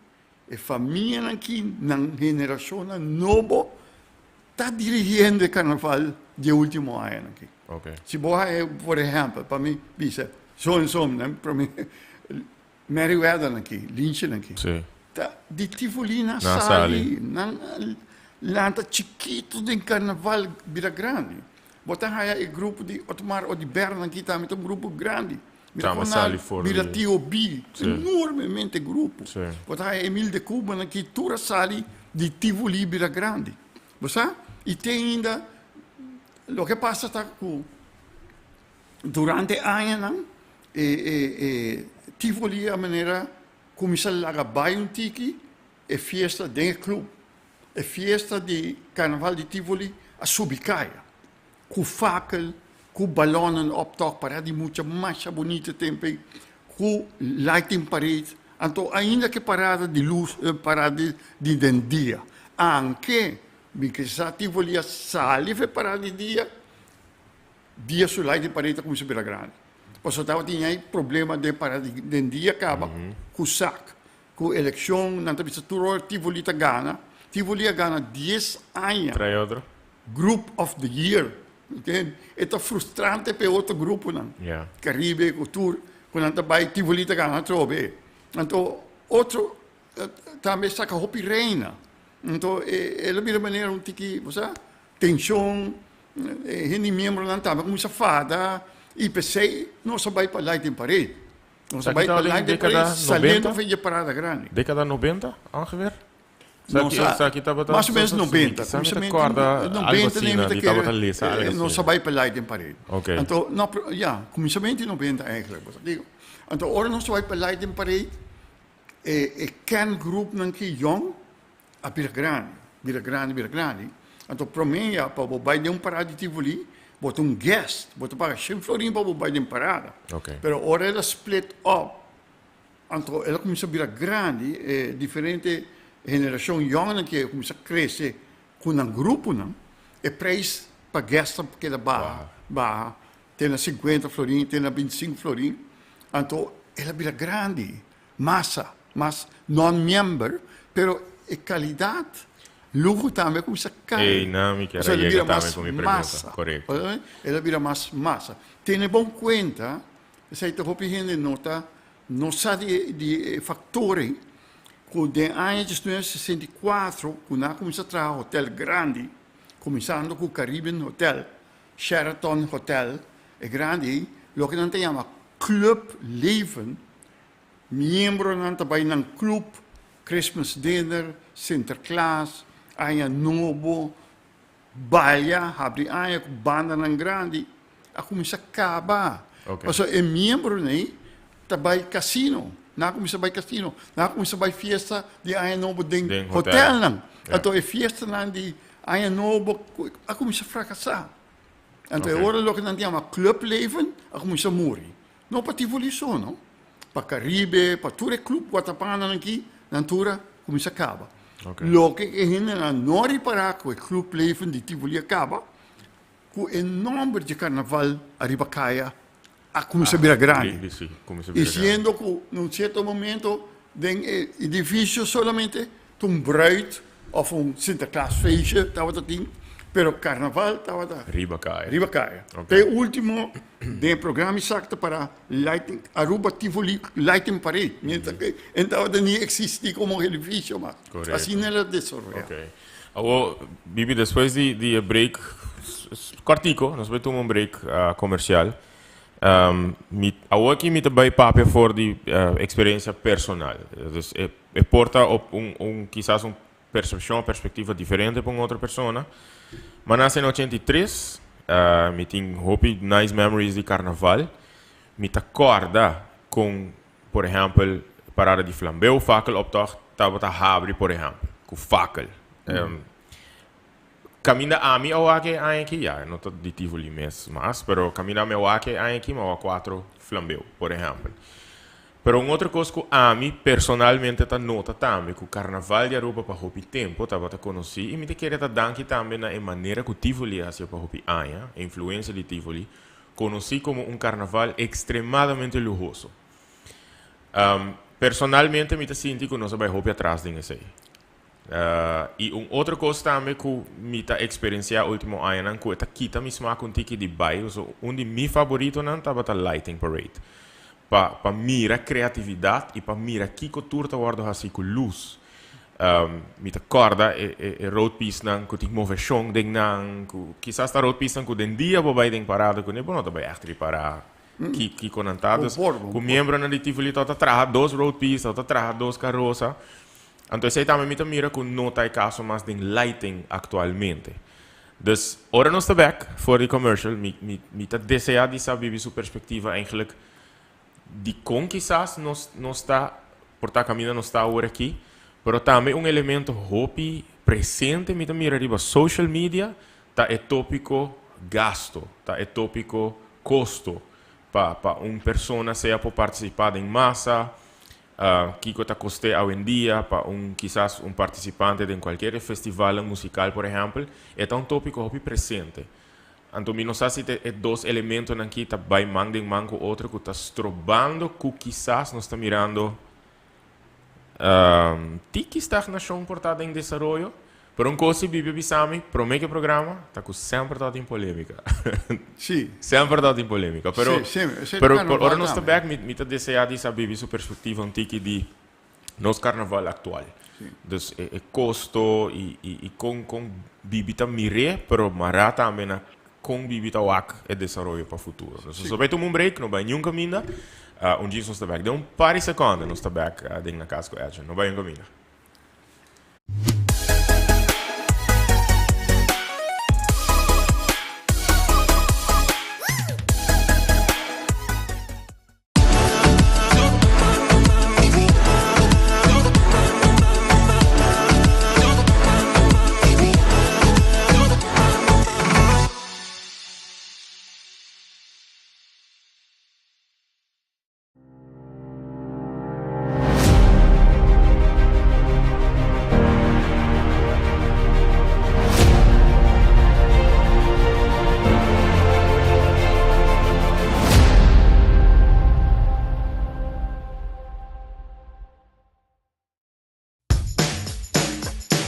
Speaker 2: E famianan aki, nan generashonnan nobo ta dirigiendo e karnaval di e último añanan aki. Si bo haña, por ehèmpel, pa mi bisa, so en so, promé Meriwethernan aki, Lynchnan aki, ta di Tivoli nan sali, nan lanta chikitu den karnaval bira grandi. Bo ta haña e grupo di Otmar Odubernan aki tambe ta un grupo grandi. Mira
Speaker 1: Tama
Speaker 2: kon
Speaker 1: sali
Speaker 2: nan
Speaker 1: for
Speaker 2: bira
Speaker 1: di
Speaker 2: TOB,
Speaker 1: Sí.
Speaker 2: enormemente grupo.
Speaker 1: Sí.
Speaker 2: Bo ta haña Emil de Cuba nan ki tur a sali di Tivoli bira grandi. Bo sa? I te ainda loke pasa ta ku durante añanan e e e Tivoli a manera kuminsá laga bai un tiki e fiesta den e club. E fiesta di karnaval di Tivoli a subi kaya. Ku fakel, ku balònnan optòk para di mucha masha bunita tempu ei, ku lighting parade, anto ainda ke parada di lus, parada di den dia. Anke mi ke sa Tivoli a sali for e parada di dia, dia su lighting parade a kuminsá bira grandi. Pasobra tabatin ai problema den parada di den dia kaba ku sak, ku elekshon, nan ta bisa tur ora Tivoli ta gana. Tivoli a gana dies aña.
Speaker 1: Trae otro.
Speaker 2: Group of the year, ntende? E ta frustrante pa e otro gruponan. Caribe ku tur ku nan ta bai Tivoli ta gana atrobe. Anto otro tambe saka hopi reina. Anto e lo bira manera un tiki, bo sa, tenshon, e hende miembronan tambe a kuminsá fada i p'esei nos a bai pa Lighting Parade. Nos a
Speaker 1: Esaki
Speaker 2: bai pa
Speaker 1: tabata den
Speaker 2: Lighting
Speaker 1: dékada
Speaker 2: Parade saliendo
Speaker 1: 90?
Speaker 2: for dje parada grandi.
Speaker 1: Dékada 90 ongeveer?
Speaker 2: No sa, mas o menos 90,
Speaker 1: kuminsamentu 90
Speaker 2: mi ta kere nos a bai pa Leiden Parade. Anto, no, ya, kuminsamentu di 90 eigenlijk bo ta digo. Anto ora nos a bai pa Leiden Parade, e e kerngroepnan ki yòn a bira grandi, bira grandi, bira grandi. Anto promé ya pa bo bai den un parada di Tivoli, bo ta un guest, bo ta paga shen florin pa bo bai den parada. Pero ora el a split up, Anto el a kuminsá bira grandi, e diferente generashon yònnan ke a kuminsá krese ku nan gruponan, e preis pa guest a keda baha, baha te na sinkuenta florin, te na bintisinku florin. Anto el a bira grandi, masa, mas non-member, pero e kalidat, luho tambe a kuminsá kai.
Speaker 1: Einan mi kier a yega tambe ku mi pregunta, korekto.
Speaker 2: El a bira mas masa. Tene bon kuenta Esei ta hopi hende no ta no sa di di e factor ei cu den aña 1964 cu nan a cuminsa traha hotel grandi cuminsando cu Caribbean Hotel, Sheraton Hotel e grandi ei loke nan ta yama Club Leven miembronan ta bay nan club Christmas dinner, Sinterklaas, aña nobo Baya habri aña ku bandanan grandi a kuminsá kaba. Pasobra e miembronan ei ta bai kasino. Nan a kuminsá bai kasino. Nan a kuminsá bai fiesta di aña nobo den hotelnan. Anto e fiestanan di aña nobo a kuminsá frakasá. Anto e ora loke nan ta yama clubleven a kuminsá muri. No pa Tivoli so no. Pa Caribe, pa tur e club Watapananan aki, nan tur a cuminsa caba. Loke e hendenan no a ripara cu e club leven di Tivoli a caba, cu e nomber dje carnaval ariba caya a cuminsa bira grandi. Y siendo cu na un cierto momento den e edificio solamente Ta un bruid of un Sinterklaasfeestje tabata tin, pero carnaval tabata
Speaker 1: Riba kaya.
Speaker 2: riba kaya.
Speaker 1: Ok.
Speaker 2: Te ultimo den e programa esaki ta para Lighting Aruba Tivoli Lighting Parade, mientras que e no tabata ni existi como edificio mas.
Speaker 1: Correcto.
Speaker 2: Asina el a desaroya.
Speaker 1: Ok. Awor, Bibi, despues di di e break kortiko, nos bai tuma un break comercial. Mi awor aki mi ta bai papia for di experiencia personal. Dus e E por ta op un un kisas un persepshon o perspektiva diferente pa un otro persona. Mi a nase na 83, mi tin hopi nice memories di karnaval. Mi ta kòrda kon, por ehèmpel, parada di flambeu, fakeloptocht, tabata habri, por ehèmpel, ku fakel. Kaminda ami a wak e aña aki, ya, no ta di Tivoli mes mas, pero kaminda ami a wak e aña aki, mi a wak kuatro flambeu, por ehèmpel. Pero un otro kos ku ami personalmente ta nota tambe, ku Karnaval di Aruba pa hopi tempu tabata konosí, i mi ta kere ta danki tambe na e manera ku Tivoli a hasié pa hopi aña, e influensia di Tivoli, konosí komo un karnaval ekstremadamente luhoso. Personalmente mi ta sinti ku nos a bai hopi atras den esei. I un otro kos tambe ku mi ta eksperensiá último añanan ku e ta kita mi smak un tiki di bai, pasobra un di mi faboritonan tabata Lighting Parade. Pa pa mira kreatividat i pa mira kiko tur ta wòrdu hasi ku lus. Mi ta kòrda e e e roadpiecenan ku tin moveshon den nan, ku kisas ta roadpiecenan ku den dia bo bai den parada kuné bo no ta bai ègt ripará ki kiko nan ta. Dus ku miembronan di Tivoli tabata traha dos roadpiece, tabata traha dos karosa. Anto esei tambe mi ta mira ku no ta e kaso mas den lighting aktualmente. Dus ora nos ta bek for di commercial mi mi mi ta desea di sa bibi su perspektiva eigenlijk dikon kisas nos nos ta por ta kaminda nos ta awor aki, pero tambe un elemento hopi presente mi ta mira riba social media ta e topiko gasto, ta e topiko kosto pa pa un persona sea por partisipa den masa, Kiko ta kost'é awendia pa un kisas un partisipante den kualkier e festivalnan musikal por ehèmpel? E ta un tópiko hopi presente. Anto mi no sa si ta e dos elementonan ki ta bai man den man ku otro ku ta strobando ku kisas nos ta mirando tiki stagnashon por ta den desaroyo. Pero un kos si Bibia bisa mi promé ku e programa ta ku semper tabatin polémika.
Speaker 2: Sí.
Speaker 1: Semper tabatin polémika. Pero,
Speaker 2: Sí, semper. Esei
Speaker 1: pero
Speaker 2: karnaval
Speaker 1: ora nos ta
Speaker 2: tambe.
Speaker 1: bèk mi, mi ta deseá di sa Bibi su perspektiva un tiki di nos karnaval aktual.
Speaker 2: Sí.
Speaker 1: Dus e, e kosto i, i, i kon, kon Bibi ta mir'é, pero mará tambe na kon Bibi ta wak e desaroyo pa futuro. Dus nos ta bai tuma un break, no bai niun kaminda. Un djis nos ta bèk. Den un par di sekònde nos ta bèk den Na Kas ku Edjean. No bai niun kaminda.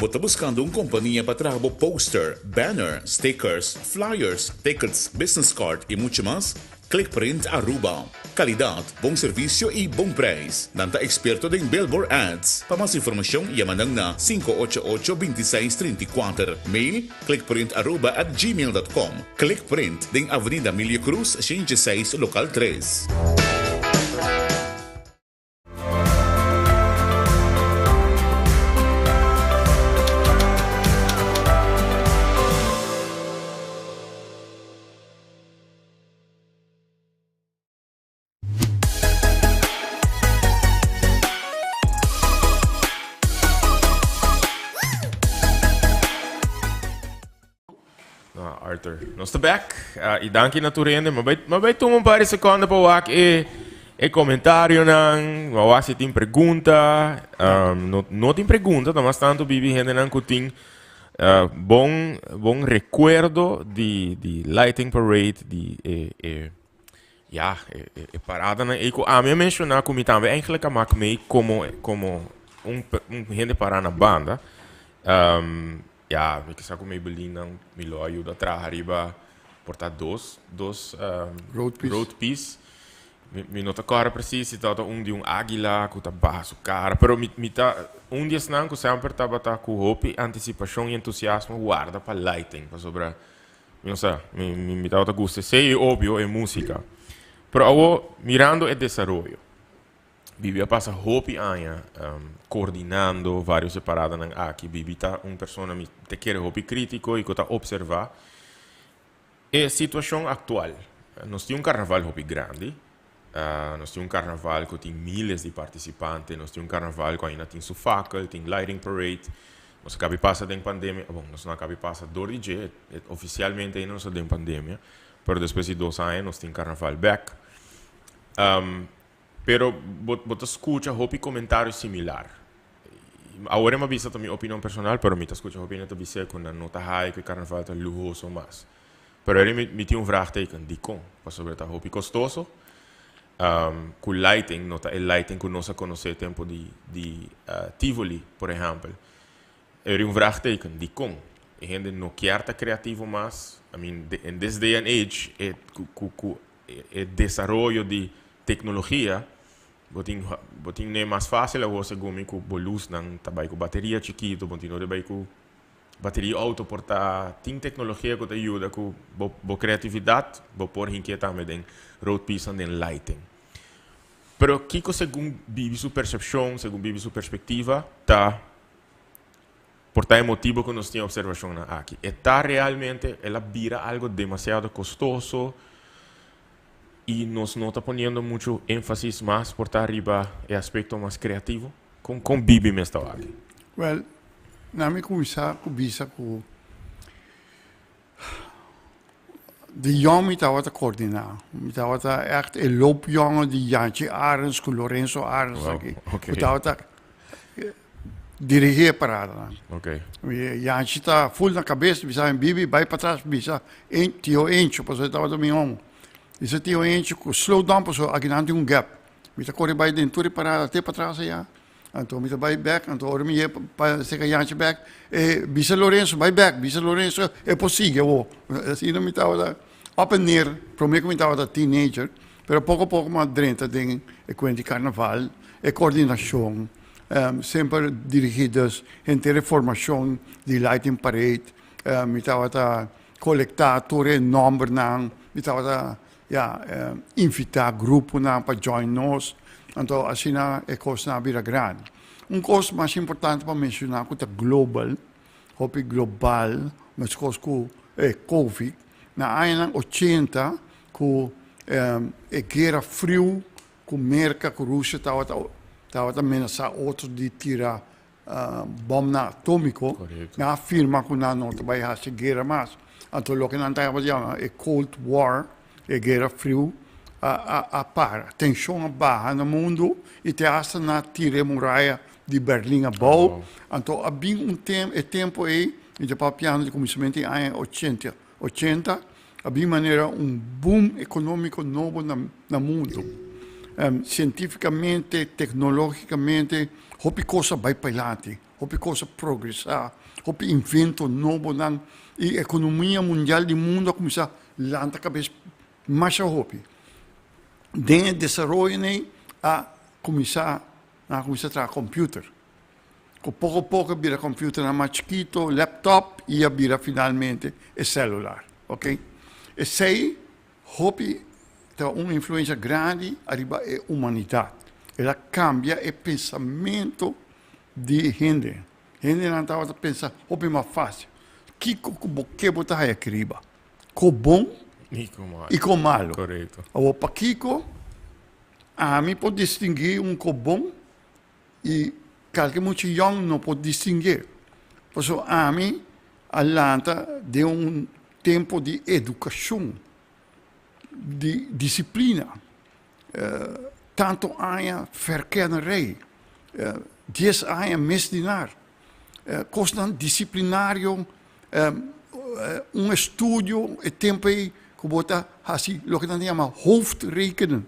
Speaker 3: Bo ta buscando un compania pa traha bo poster, banner, stickers, flyers, tickets, business card y mucho mas? Clickprint Aruba. Calidad, bon servicio y bon prijs. Nan ta experto den billboard ads. Pa mas informacion yama nan na 588 26 34. Mail, clickprintaruba at gmail dot com. Clickprint den Avenida Emilio Cruz, 106, local 3.
Speaker 1: No, Arthur, nos ta back. Uh, y danki na tur hende. Ma bai, ma bai tuma un par di seconde pa wak e, e comentarionan. Ma wak si tin pregunta. Um, no, no tin pregunta, ta mas tanto bibi hendenan ku tin uh, bon, bon recuerdo di, di lighting parade, di e, e, ja, e, e, e paradanan ei ku ami a menciona ku mi tambe eigenlijk a mak mee como, como un, un hende para na banda. Um, Ya, mi kisa ku Maybelline nan mi lo a yuda traha riba por ta dos, dos
Speaker 2: Road piece.
Speaker 1: road piece. Mi, mi no ta kòrda presis si tabata un di un águila ku ta baha su kara, pero mi, mi ta un di esnan ku semper tabata ku hopi antisipashon i entusiasmo warda pa lighting, pasobra mi no sa, mi, mi, mi tabata gusta esei i obvio e músika. Pero awo mirando e desaroyo. Bibi a pasa hopi aña coordinando varios e paradanan aki. Bibi ta un persona mi ta kere hopi critico y cu ta observa e situacion actual. Nos tin un carnaval hopi grandi, nos tin un carnaval cu tin miles di participante, nos tin un carnaval cu ainda tin su fakkel, tin lighting parade. Nos a cabi pasa den pandemia, bon, nos no a cabi pasa door di dje, oficialmente ainda nos ta den pandemia, pero despues di dos aña nos tin carnaval bek. Pero bo bo ta skucha hopi komentario similar. Awor e mi a bisa ta mi opinion personal, pero mi ta skucha hopi hende ta bis'é ku nan no ta haya ku e karnaval ta luhoso mas. Pero eri mi mi tin un vraagteken, dikon? Pasobra ta hopi kostoso. Cu lighting, no ta e lighting cu nos a conoce tempo di Tivoli, por ehempel. Er un vraagteken, dicon? E hende no kier ta creativo mas? I mean, in this day and age, e cu e desaroyo di tecnologia, bo tin ne mas facil awor segun mi cu bo luznan ta bay cu bateria chikito, bo tin no bay cu bateria auto por ta tin tecnologia cu ta yuda cu bo creatividad, bo por hinke tambe den road piece den lighting. Pero kico segun Bibi su percepcion, segun Bibi su perspectiva, ta por ta e motibo cu nos tin observacion aki? E ta realmente el a bira algo demasiado costoso y nos no ta poniendo mucho enfasis mas por ta ariba e aspecto mas creativo? Con Bibi mes ta aki?
Speaker 2: Well, na mi cuminsa cu bisa cu di jong mi tabata coordina. Mi tabata echt e loopjongen di Jantje Arends cu Lorenzo Arends aki. Mi tabata dirigi e parada. Jantje ta full na cabeza, bisa Bibi, bay patras, bisa tio Encho, pasobra e tabata mi omo. Bisa tio Encho, slow down, pasobra aki nan tin un gap. Mi ta core bay den tur e parada te patras aya. Anto mi ta bay bek, anto ora mi yega pa seka Jantje bek, e bisa Lorenzo bay bek, bisa Lorenzo e por sigui awo. Asina mi tabata op en neer, prome ku mi tabata teenager, pero poko poko mi a drenta den e kuent di karnaval, e koordinashon, semper dirigí dus henter e formashon di Lighting Parade, mi tabata kolektá tur e nòmbernan, mi tabata ya, invitá gruponan pa join nos, anto asina e kosnan a bira grandi. Un kos mas importante pa menshoná ku ta global, hopi global, meskos ku e covid, na añanan ochenta ku e guera friu ku Merka ku Rusia tabata tabata menasá otro di tira bomnan atómiko, nan a firma ku nan no ta bai hasi guera mas. Anto loke nan tabata yama e Cold War, e guera friu, a para. Tenshon a baha na mundu i te asta nan a tira e muraya di Berlin abou. Anto a bin un tem, e tempu ei, mi ta papiando di kuminsamentu di aña ochenta, ochenta, a bin manera un boom ekonómiko nobo na mundu. Sientífikamente, teknológikamente, hopi kos a bai pa'lanti, hopi kos a progresá, hopi invento nobonan i ekonomia mundial di mundu a kuminsá lanta kabes masha hopi. Den e desaroyonan ei a kuminsá, nan a kuminsá traha kòmpiuter. Ku poko poko a bira computernan mas chikito, laptop i a bira finalmente e celular. Ok. Esei hopi ta un influencia grandi ariba e humanidad. El a cambia e pensamento di hende. Hendenan tabata pensa hopi mas facil. Kiko ku bo ke bo ta haya aki riba? Ko bon i ko malo. Awor pakiko ami por distingui un ko bon I kalke mucha yòn no por distingué. Pasobra ami a lanta den un tempu di edukashon, di disiplina. Tantu aña verkennerij, dies aña misdienaar, kosnan disiplinario, un estudio e tempu ei ku bo ta hasi loke nan ta yama hoofdrekenen.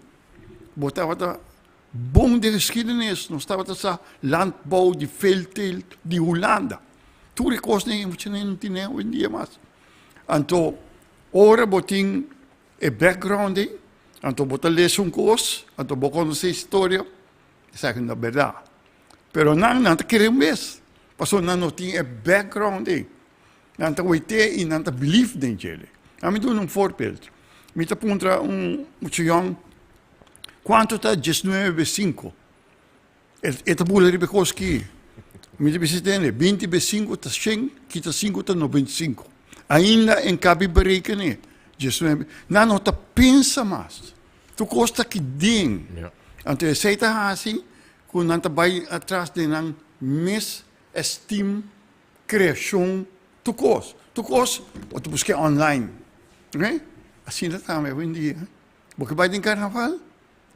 Speaker 2: Bo tabata Bon den geschiedenis, nos tabata sa landbouw di veelteelt di Hulanda. Tur e kosnan ei mucha no tin hoy en dia mas. Anto ora bo tin e background ei, anto bo ta lesa un kos, anto bo konosé historia, esaki no ta bèrdat. Pero nan, nan ta kere un bes, pasobra nan no tin e background ei. Nan ta wete i nan ta believe den djele. Ami duna un voorbeeld. Mi ta puntra un mucha yòn, Kuantu ta diesnuebe be sinku? E ta bula riba e kos ki. Mi ta bisa tende, binti be sinku ta shen, kita sinku ta 95. Ainda en kabi berekenen 19. Nan no ta pensa mas. Tur kos ta ki den. Anto esei ta hasi ku nan ta bai atras den nan mes esteem, kreashon, tur kos. Tur kos bo ta busk'é online. Ok? Asina tambe awendia. Bo ke bai den karnaval?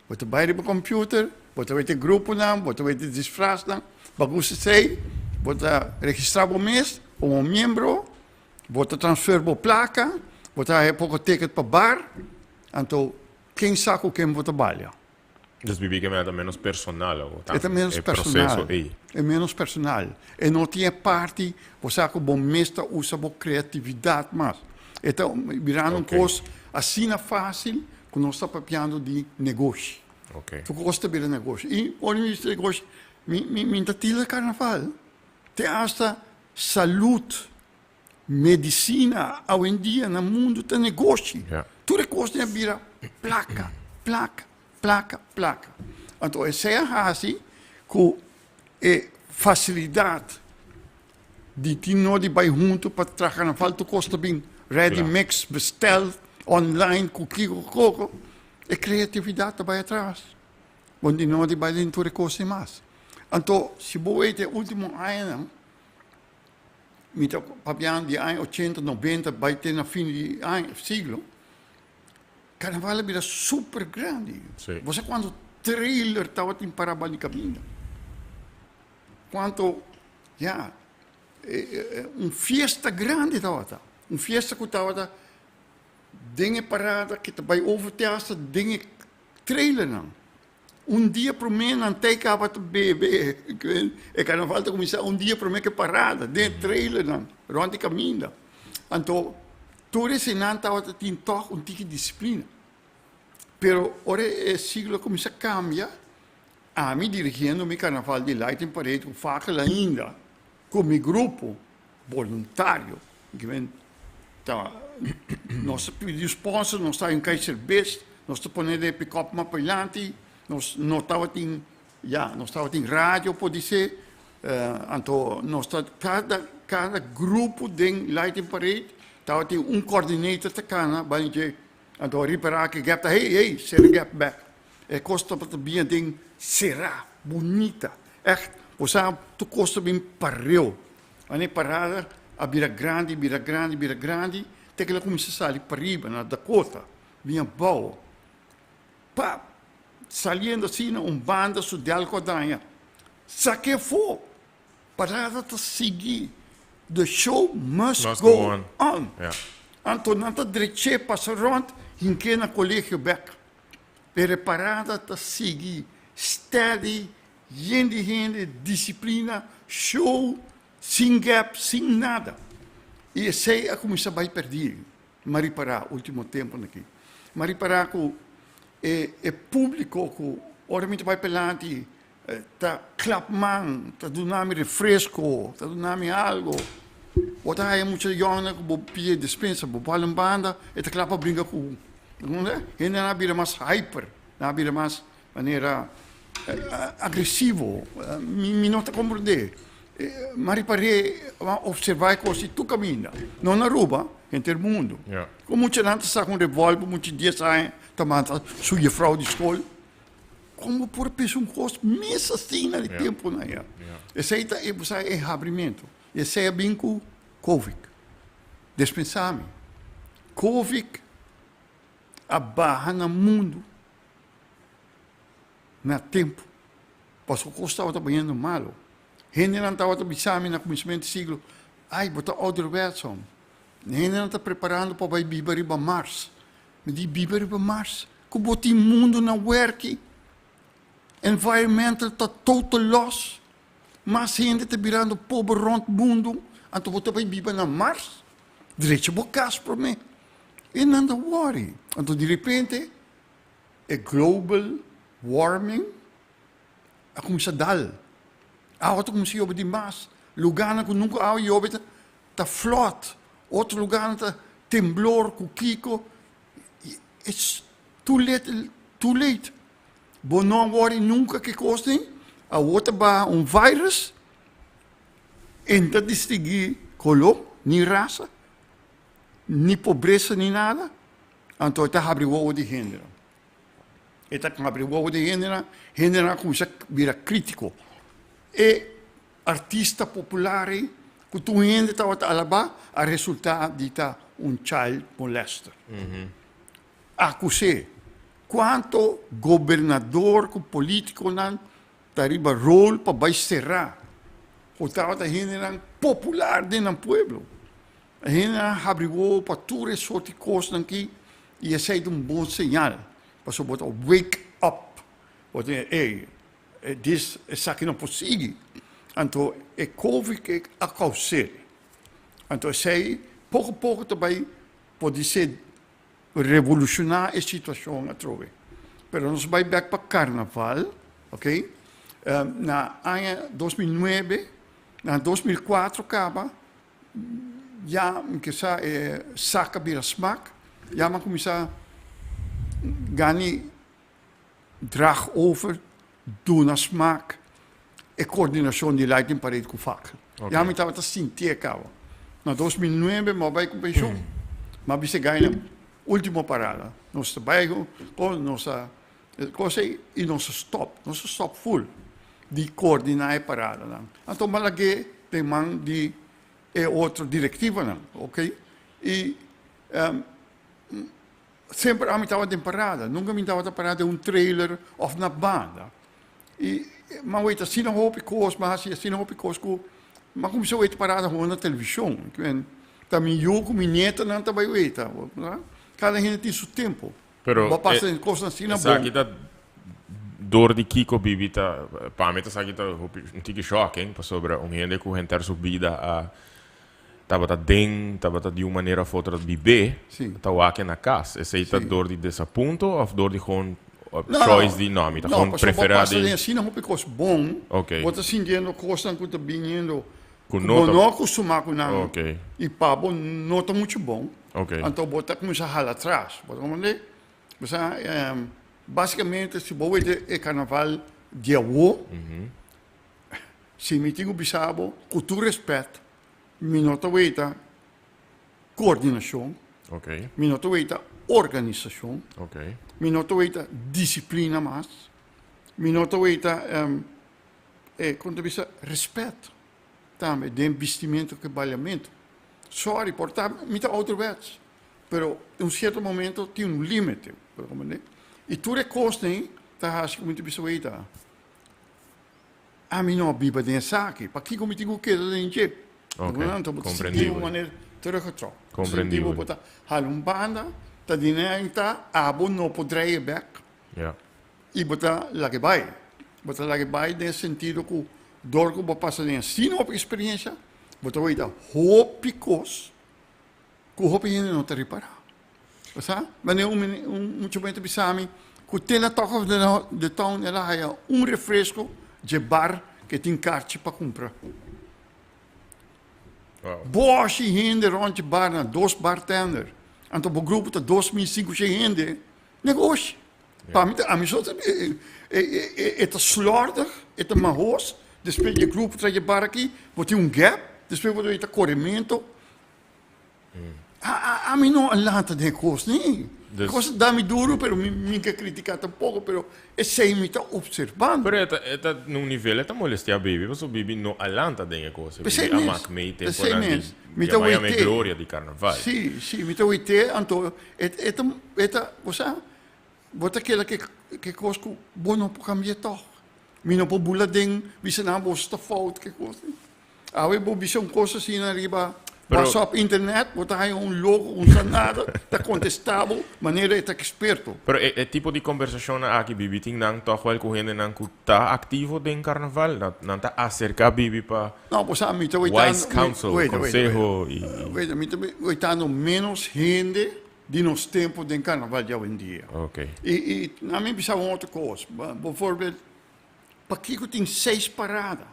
Speaker 2: Bo ta bai riba computer, bo ta wete gruponan, bo ta wete disfraznan, bo gusta esei, bo ta registra bo mes komo miembro, bo ta transfer bo plaka, bo ta haña poko ticket pa bar, anto ken sa ku ken bo ta balia.
Speaker 1: Dus bibi ke ta menos personal o
Speaker 2: E ta menos
Speaker 1: e
Speaker 2: personal.
Speaker 1: proceso ei.
Speaker 2: E menos personal. E no tin e parti, bo sa ku bo mes ta usa bo kreatividat mas. E ta birando un kos asina fásil ku nos ta papiando di negoshi. Tur kos ta bira negoshi. I ora mi bisa negoshi, mi mi mi ta tila karnaval. Te asta salud, medisina awendia na mundu ta negoshi. Tur e kosnan a bira plaka, plaka, plaka, plaka. Anto esei a hasi ku e fasilidat di tin no di bai huntu pa traha karnaval tur kos ta bin ready mix, bestel online ku kiko ku koko, e kreatividat ta bai atras. Bo no tin no di bai den tur e kos ei mas. Anto si bo weta e ultimo añanan, mi ta papiando di aña ochenta, nobenta bai te na fin di aña, siglo, Carnaval a bira super grandi.
Speaker 1: Sí.
Speaker 2: Bo sa cuanto trailer tabatin para bali caminda? Cuanto, ya, un fiesta grandi tabata. Un fiesta cu tabata den e parada cu ta bay over te hasta den e trailernan. Un dia promé nan tei kaba ta bebe e karnaval ta kuminsá un dia promé ku e parada den e trailernan rònt di kaminda. Anto tur eseinan tabata tin tòg un tiki disiplina. Pero ora e siglo a kuminsá kambia, ami dirigiendo mi karnaval di Lighting Parade ku fakel ainda ku mi grupo boluntario, ta nos ta pidi sponsor, nos ta hinka e serbes, nos ta pone den e pikòp mas padilanti, nos no tabatin, ya, nos tabatin radio podisé, anto nos ta kada kada grupo den Lighting Parade tabatin un coordinator ta kana bai dje, anto ripará ku e gèp ta hey hey sera e gèp bèk, e kos tabata bien den será, bunita, ègt, bo sa tur kos ta bin pareu. Ane e parada a bira grandi, bira grandi, bira grandi, te ku el a kuminsá sali pariba na Dakota, bin abou. Pap! Saliendo asina un banda su delko a daña. Sak'é afó! Parada ta sigui. The show must
Speaker 1: Must
Speaker 2: go
Speaker 1: go on.
Speaker 2: on.
Speaker 1: Ja.
Speaker 2: Anto nan ta drech'é pasa rònt hink'é na kolegio bèk. Pero e parada ta sigui steady Yen di hende, disiplina, show, sin gap, sin nada. I esei a kuminsá bai pèrdí. Mi a ripará último tempunan aki. Mi a ripará ku e e públiko ku ora mi ta bai pelanti ta klap man, ta duna mi refresko, ta duna mi algo. Bo ta haña mucha yònnan ku bo pidi despensa, bo bal un banda, e ta kla pa bringa ku bo. Hendenan a bira mas hyper, nan a bira mas Manera agresivo, mi no ta komprendé. Mi a ripar'é, mi a opservá e kos di tur kaminda, no na Aruba, henter mundu. Ku muchanan ta saka un revòlver, mucha dies aña ta mata su jefrou di skol. Kon bo por pensa un kos mes asina di tempunan ya? Esei ta e, bo sa, e habrimentu. Esei a bin ku Covid. Despensá mi, Covid a baha na mundu. Na tempu, pasobra kos tabata bayendo malu. Hendenan tabata bisa mi na kuminsamentu di siglo, Ai, bo ta ouderwets, hom. Hendenan ta preparando pa bai biba riba Mars. Mi di, Biba riba Mars? Ku bo tin mundu na werki? Environmental ta total loss. Mas hende ta birando pober rònt mundu, anto bo ta bai biba na Mars? Drecha bo kas promé. E nan ta wòri. Anto di repente E global warming a kuminsá dal. Awa ta kuminsá yobe dimas. Lugánan ku nunka awa yobe ta ta flood. Otro lugánan ta temblor ku kiko. It's too little, too late. Bo no a wòri nunka ki kos ei. Awor ta baha un virus e no ta distinguí koló ni rasa ni pobresa ni nada. Anto e ta habri wowo di hendenan. E ta habri wowo di hendenan, hendenan a kuminsá bira krítiko. E artista popular ei ku tur hende tabata alabá a resultá di ta un child molester. Akus'é. Kuantu gobernador ku polítikonan ta riba rol pa bai será ku tabata hendenan popular den nan pueblo. E hendenan a habri wowo pa tur e sorti kosnan aki i esei ta un bon señal pasobra bo ta wake up. Bo tin, ey, dis esaki no por sigui. Anto e Covid ke a kous'é. Anto esei poko poko ta bai podisé revolushoná e situashon atrobe. Pero nos bai bèk pa karnaval, ok, na aña 2009, na 2004 kaba, ya mi ke sa e sak a bira smak, ya mi a kuminsá gani draag over, duna smak e koordinashon di Lighting Parade ku Fakkel. Ya mi tabata sintié kaba. Na 2009 mi a bai ku penshon. Mi a bisa e gainan, ultimo parada. Nos ta bai ku nos ta kos ei i nos a stòp. Nos a stòp ful di koordiná e paradanan. Anto mi a lag'é den man di e otro direktivanan, oké. I Semper ami tabata den parada, nunca mi tabata pará den un trailer of na banda. I m'a weta asina hopi kos, m'a hasi asina hopi kos ku m'a kuminsá weta parada hoor na televishon. Ta mi yu ku mi nietonan ta bai weta. Kada hende tin su tempu.
Speaker 1: Pero
Speaker 2: Bo pasa den kosnan asina bon.
Speaker 1: Esaki ta dor di kiko Bibi ta, pa mi ta esaki ta hopi un tiki shocking pasobra un hende ku henter su bida a Tabata den, tabata di un manera of otro bibé, ta wak na cas. Esey ta dor di desapunto of dor di gewoon choice di no, mi ta gewoon prefera di.
Speaker 2: No, pasobra bo pasa den asina hopi cos bon, bo ta sintiendo cosnan cu ta biniendo cu bo no a costuma cu nan y pa bo no ta mucho bon, anto bo ta cuminsa hala atras. Bo ta comprende? Bo sa, basicamente si bo wete e carnaval di awo, Si mi tin ku bisa bo ku tur respet, mi no ta weta koordinashon, mi no ta weta organisashon, mi no ta weta disiplina mas, mi no ta weta kon ta bisa respet tambe den bistimentu ku baliamentu. Sorry, por ta mi ta ouderwets, pero un sierto momento tin un limite, bo ta komprende? I tur e kosnan ta hasi ku mi ta bisa weta. Ami no a biba den esaki, pakiko mi tin ku keda den dje?
Speaker 1: Ok,
Speaker 2: Anto bo ta sinti
Speaker 1: komprendibel.
Speaker 2: bo manera teruggetrokken.
Speaker 1: Komprendibel.
Speaker 2: Sinti bo bo ta hala un banda, ta di nan ta abo no por draai e bek i bo ta laga e bai. Bo ta laga e bai den e sentido ku dor ku bo pasa den asina hopi eksperiencia, bo ta weta hopi kos ku hopi hende no ta ripará. Bo sa? Wanneer un mene un mucha muhé ta bisa mi ku te na Talk of the Town el a haya un refresco dje bar ke tin karchi pa kumpra.
Speaker 1: Wow.
Speaker 2: Boshi hende rond dje bar na dos bartender. Anto bo grupo ta 2500 hende. Negoshi. Pa mi ta ami so ta e e e e ta slordig, e ta mahos. Despues dje grupo tra dje bar aki, bo tin un gap, despues bo ta koremento. Ami no a lanta den e kos ni.
Speaker 1: Dus-
Speaker 2: Kos ta da mi duro, pero mi mi ke kritiká tampoko, pero esei mi ta opservando.
Speaker 1: Pero e ta, e ta na un nivel e ta molestiá Bibi, pasobra Bibi no a lanta den e kos.
Speaker 2: P'esei
Speaker 1: Bibi a
Speaker 2: mes,
Speaker 1: mak mei
Speaker 2: p'esei
Speaker 1: temponan di
Speaker 2: mes. Mi ta
Speaker 1: yama yama e
Speaker 2: wet'é.
Speaker 1: gloria di karnaval.
Speaker 2: Sí, sí, mi ta wet'é, anto e e ta e ta, bo sa, bo ta keda ke ke kos ku bo no por kambi'é tòg. Mi no por bula den bisa nan boso ta fout ke kos. Awe bo bisa un kos asina riba WhatsApp, internet, bo ta haña un loko, un sa nada, ta kontestá bo manera e ta eksperto.
Speaker 1: Pero e tipo di kombersashonnan aki Bibi tin nan tòg wèl ku hendenan ku ta aktivo den karnaval? Nan ta aserká Bibi pa
Speaker 2: No, bo sa mi ta
Speaker 1: wise
Speaker 2: wetando,
Speaker 1: counsel,
Speaker 2: wait, wait,
Speaker 1: konseho i.
Speaker 2: wait, mi ta wetando ménos hende di nos tempu den karnaval di awendia.
Speaker 1: Ok.
Speaker 2: I i nan mi bisa un otro kos, bovoorbeeld, pakiko tin seis parada?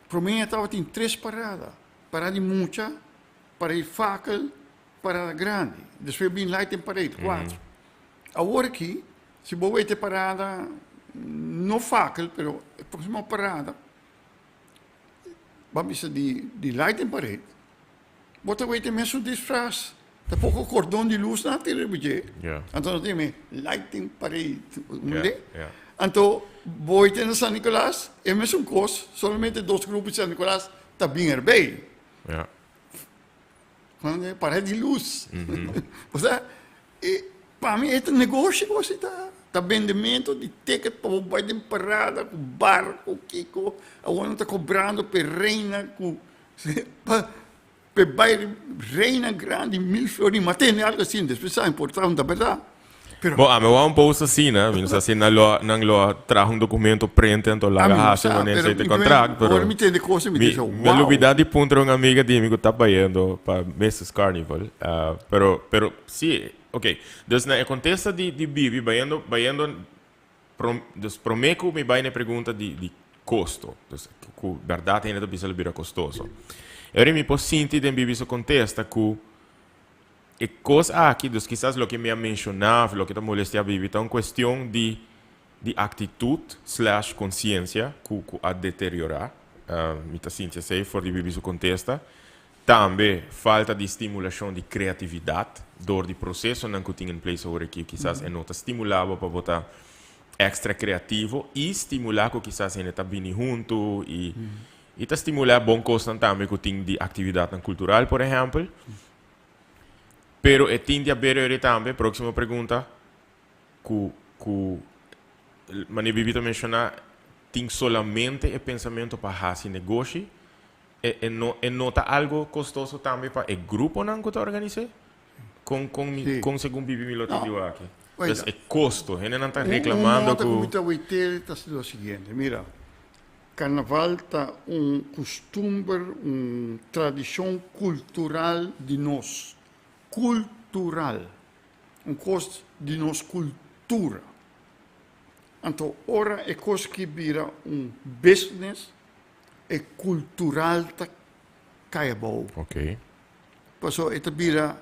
Speaker 2: Promé tabatin tres parada, parada di mucha, parada di fakel, parada grandi. Despues bin Lighting Parade, kuater. Awor aki, si bo weta e parada, no fakel, pero e próksimo parada, ban bisa di di Lighting Parade, bo ta weta e mesun disfras. Ta poko kordon di lus nan tin riba dje. Anto nan tin mi Lighting Parade. Mende? Anto bo ta na San Nicolas, e mesun kos, solamente dos grupo di San Nicolas ta bin erbij. Parade di lus. Osea, e pa mi e ta negoshi ku asina ta. Ta bendemento di ticket pa bo bai den parada ku barco, kiko. Awor nan ta kobrando p'e reina ku pa P'e bai reina grandi mil florin, ma tene algo asin, despues sa importa un ta berdad. Pero
Speaker 1: Bo, ami wou un post asina, mi no sa si nan lo nan lo a traha un documento prente anto laga
Speaker 2: Ami no
Speaker 1: hasi
Speaker 2: sa,
Speaker 1: wanneer
Speaker 2: pero
Speaker 1: esei te
Speaker 2: mi
Speaker 1: contract, pero
Speaker 2: ora mi tende cosa mi
Speaker 1: mi
Speaker 2: dice,
Speaker 1: mi a
Speaker 2: wow.
Speaker 1: lubida di puntra un amiga di mi cu ta bayendo pa Mrs. Carnival, ah, pero pero si, ok. Dus na e contesta di di Bibi bayendo bayendo prom dus prome cu mi bay na e pregunta di di costo, dus cu berdad hende ta bisa lo bira costoso. E ora mi por sinti den Bibi su contesta cu E kos aki, dus kisas loke mi a menshoná of loke ta molestiá Bibi ta un kuestion di di aktitut slash konsiensia ku ku a deteriorá. Mi ta sinti esei for di Bibi su kontesta. Tambe falta di stimulashon di kreatividat dor di prosesonan ku tin in place awor aki. Kisas e no ta stimulá bo pa bo ta èkstra kreativo i stimulá ku kisas hende ta bini huntu i i ta stimulá bon kosnan tambe ku tin di aktividatnan kultural por ehèmpel. Pero e tin di haber eri tambe, próximo pregunta, ku ku mane Bibi ta menshoná, tin solamente e pensamentu pa hasi negoshi, e e no e no ta algo kostoso tambe pa e gruponan ku ta organis'é? Kon kon mi
Speaker 2: Sí.
Speaker 1: kon segun Bibi mi lo tin
Speaker 2: No.
Speaker 1: di wak aki?
Speaker 2: Oiga.
Speaker 1: Dus e kosto, hendenan ta
Speaker 2: Un un
Speaker 1: reklamando
Speaker 2: nota ku
Speaker 1: ku
Speaker 2: mi ta wet'é ta lo siguiente, mira, Carnaval ta un custumber, un tradicion cultural di nos. Cultural. Un cos di nos cultura. Anto ora e cos ki bira un business, e cultural ta cay abou.
Speaker 1: Ok.
Speaker 2: Pasobra e ta bira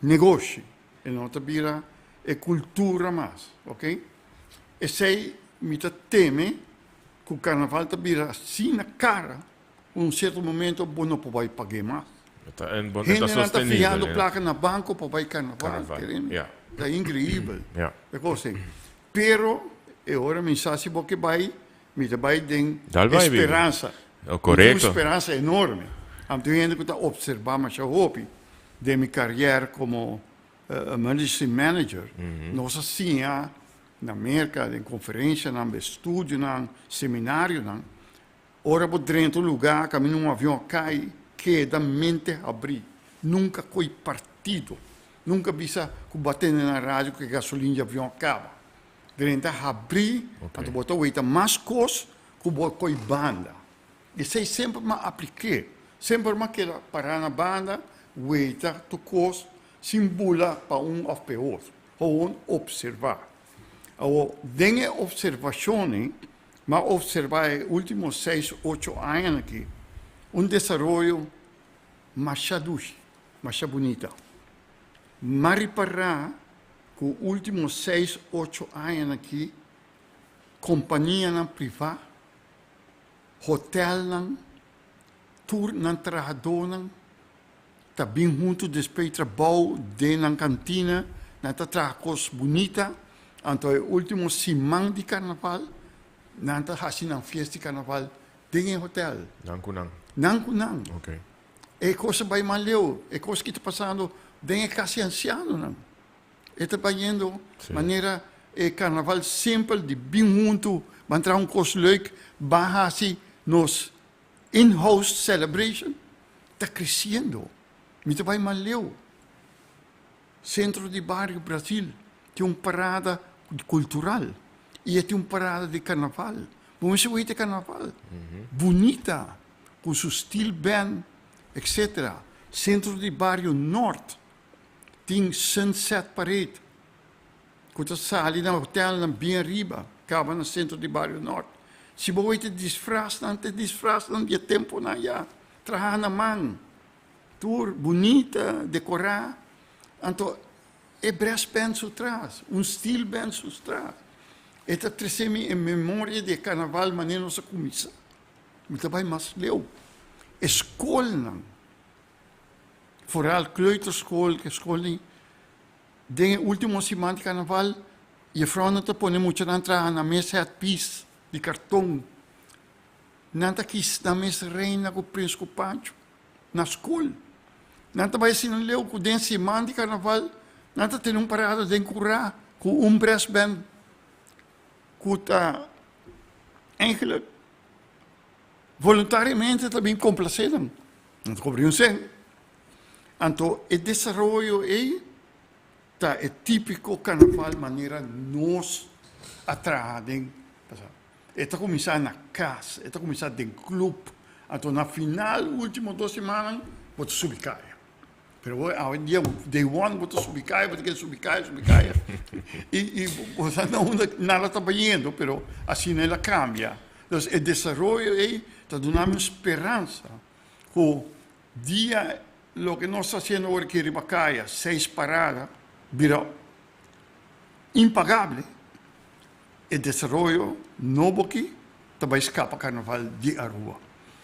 Speaker 2: negoshi, e no ta bira e cultura mas. Ok. Esey mi ta teme Ku karnaval ta bira asina kara, un sierto momento bo no por bai pag'é mas. Hendenan ta fiando plaka na banko pa bai karnaval, kere? Ta inkreibel e kos ei. Pero e ora mi sa si bo ke bai, mi ta bai den speransa. Mi tin un speransa enorme. Ami tin un hende ku ta opservá masha hopi den mi karièr komo emergency manager. Nos a siña Na Merka, den konferenshanan, bestudionan, seminarionan, ora bo drenta un lugá kaminda un avion a kai, keda mente habrí. Nunka koi partido. Nunka bisa ku bo a tende na radio ku e gasolin di avion a kaba. Drenta habrí, anto bo ta weita mas kos ku bo a koi banda. Esei semper mi a aplik'é. Semper mi a keda pará na banda, weita tur kos sin bula pa un òf pa e otro. Gewoon observa. Awor, den e observacion m'a observa e ultimo seis, ocho añanan aki un desaroyo masha dushi, masha bunita. M'a ripara cu ultimo seis, ocho añanan aki companianan priva, hotelnan, tur nan trahadornan, Ta bin huntu despues trabou den nan kantina, nan ta traha kos bunita, anto e ultimo siman di karnaval nan ta hasi nan fiesta di karnaval den e hotel.
Speaker 1: Nan ku nan.
Speaker 2: Nan ku nan.
Speaker 1: Ok.
Speaker 2: E kos a bai mas leu, e kos ki ta pasando den e kas di ansianonan. E ta bayendo manera e karnaval simpel di bin huntu, ban traha un kos leuk, ban hasi nos in-house celebration. Ta creciendo. Mi ta bay mas leu. Centro di Bario Brasil tin un parada cultural y e tin un parada di carnaval. Bo mester weten carnaval. Bunita, cu su steel band, etc. Centro di Bario Noord tin Sunset Parade cu ta sali na hotelnan bien ariba, caba na Centro di Bario Noord. Si bo weten disfraznan, ta disfraznan di e temponan ya. Traha na man, tur bunita, dekorá. Anto e brass band su tras, un steel band su tras. E ta trese mi e memoria di e karnaval manera nos a kuminsá. Mi ta bai mas leu. E skolnan, foral kleuterschool, e skolnan den e ultimo siman di karnaval, jefrounan ta pone muchanan traha na mes headpiece di karton. Nan ta kis nan mes reina ku prins ku Pancho na skol. Nan ta bai asina leu ku den siman di karnaval nan ta tene un parada den kurá ku un brassband ku ta eigenlijk voluntariamente ta bin komplasé nan. Nan ta kobra un sèn. Anto e desaroyo ei. ta e típiko karnaval manera nos a traha den pasado. E ta kuminsá na kas, e ta kuminsá den klup, anto na final último dos simannan bo ta subi kaya. Pero bo awendia day one bo ta subi kaya, bo ta keda subi kaya, subi kaya i bo sa na unda nada ta bayendo, pero asina el a kambia. Entonces e desaroyo ei ta duna mi un speransa ku dia loke nos ta hasiendo awor aki riba kaya, seis parada, bira impagable, e desaroyo nobo aki ta bai skapa karnaval di Aruba.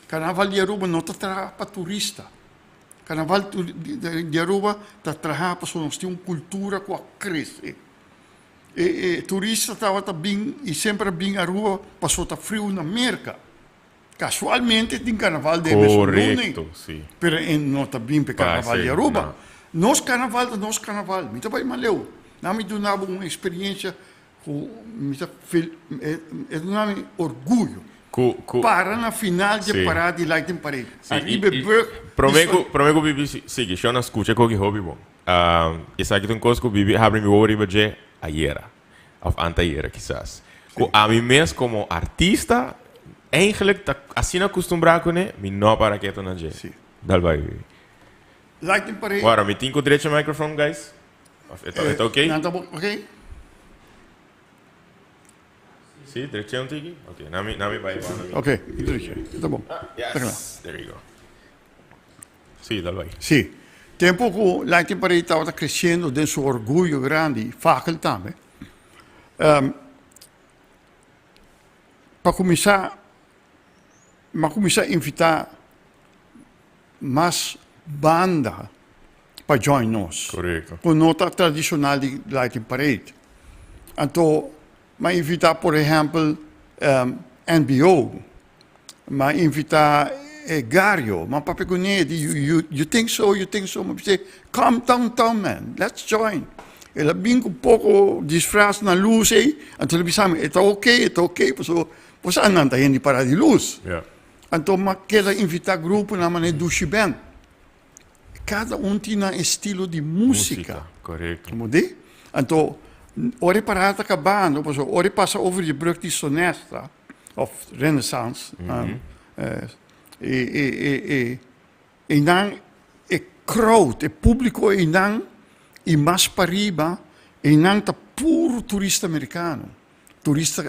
Speaker 2: Karnaval di Aruba no ta traha pa turista. Karnaval di Aruba ta traha pasobra nos tin un kultura ku a krese. E e turista tabata bin i semper a bin Aruba pasobra ta friu na Merka. Kasualmente tin karnaval den e mesun luna.
Speaker 1: Korekto, si.
Speaker 2: Pero e no ta bin pa e
Speaker 1: Pa
Speaker 2: karnaval di
Speaker 1: esei,
Speaker 2: Aruba.
Speaker 1: no.
Speaker 2: Nos karnaval ta nos karnaval. Mi ta bai maleu. Nan mi duna bo un eksperiencia Ku mi ta fel e e duna mi orguyo.
Speaker 1: Ku ku
Speaker 2: Para na final dje
Speaker 1: Sí.
Speaker 2: parada di Lighting Parade.
Speaker 1: Sí, i
Speaker 2: Ariba e
Speaker 1: i
Speaker 2: brug
Speaker 1: prome
Speaker 2: di
Speaker 1: ku prome ku Bibi si sigui shon a skucha koki hopi bon. Esaki ta un kos ku Bibi habri mi wowo riba dje ayera òf antayera kisas. Ku ami mes komo artista eigenlijk ta asina akustumbrá kuné mi no a para ketu na dje.
Speaker 2: Sí.
Speaker 1: Dal bai Bibi.
Speaker 2: Lighting Parade.
Speaker 1: Wara mi tin ku drecha microphone guys? Of e ta, e ta ok?
Speaker 2: Nan ta ok?
Speaker 1: Sí, dreche un tiki? Ok, na mi, na mi bai banda mi.
Speaker 2: Ok, dreche. Ta bon.
Speaker 1: Yes, there you go. Sí, dal bai.
Speaker 2: Sí. Tempo ku Lighting Parade tabata kresiendo den su orguyo grandi, Fakel tambe. Um, pa kuminsá, m'a kuminsá invitá mas banda pa join nos.
Speaker 1: Correcto.
Speaker 2: Cu no ta tradicional di Lighting Parade. Anto m'a invita por ehempel NBO, m'a invita e Gario, m'a papia cu ne di you you think so, you think so, m'a bis'e come downtown man, let's join. El a bin cu poco disfraz na luz ey, anto el a bisa mi e ta ok, e ta ok, pasobra bo sa nan ta hende para di luz.
Speaker 1: Yeah.
Speaker 2: Anto m'a keda invita gruponan manera Dushi Band. Kada un tin nan estilo di músika.
Speaker 1: Músika, korekto.
Speaker 2: Como di? Anto, ora e parada ta kabando, pasobra ora e pasa over di brug di Sonesta, of Renaissance, e, e, e, e, einan e crowd, e públiko einan, i mas pariba, einan ta puro turista amerikano, turista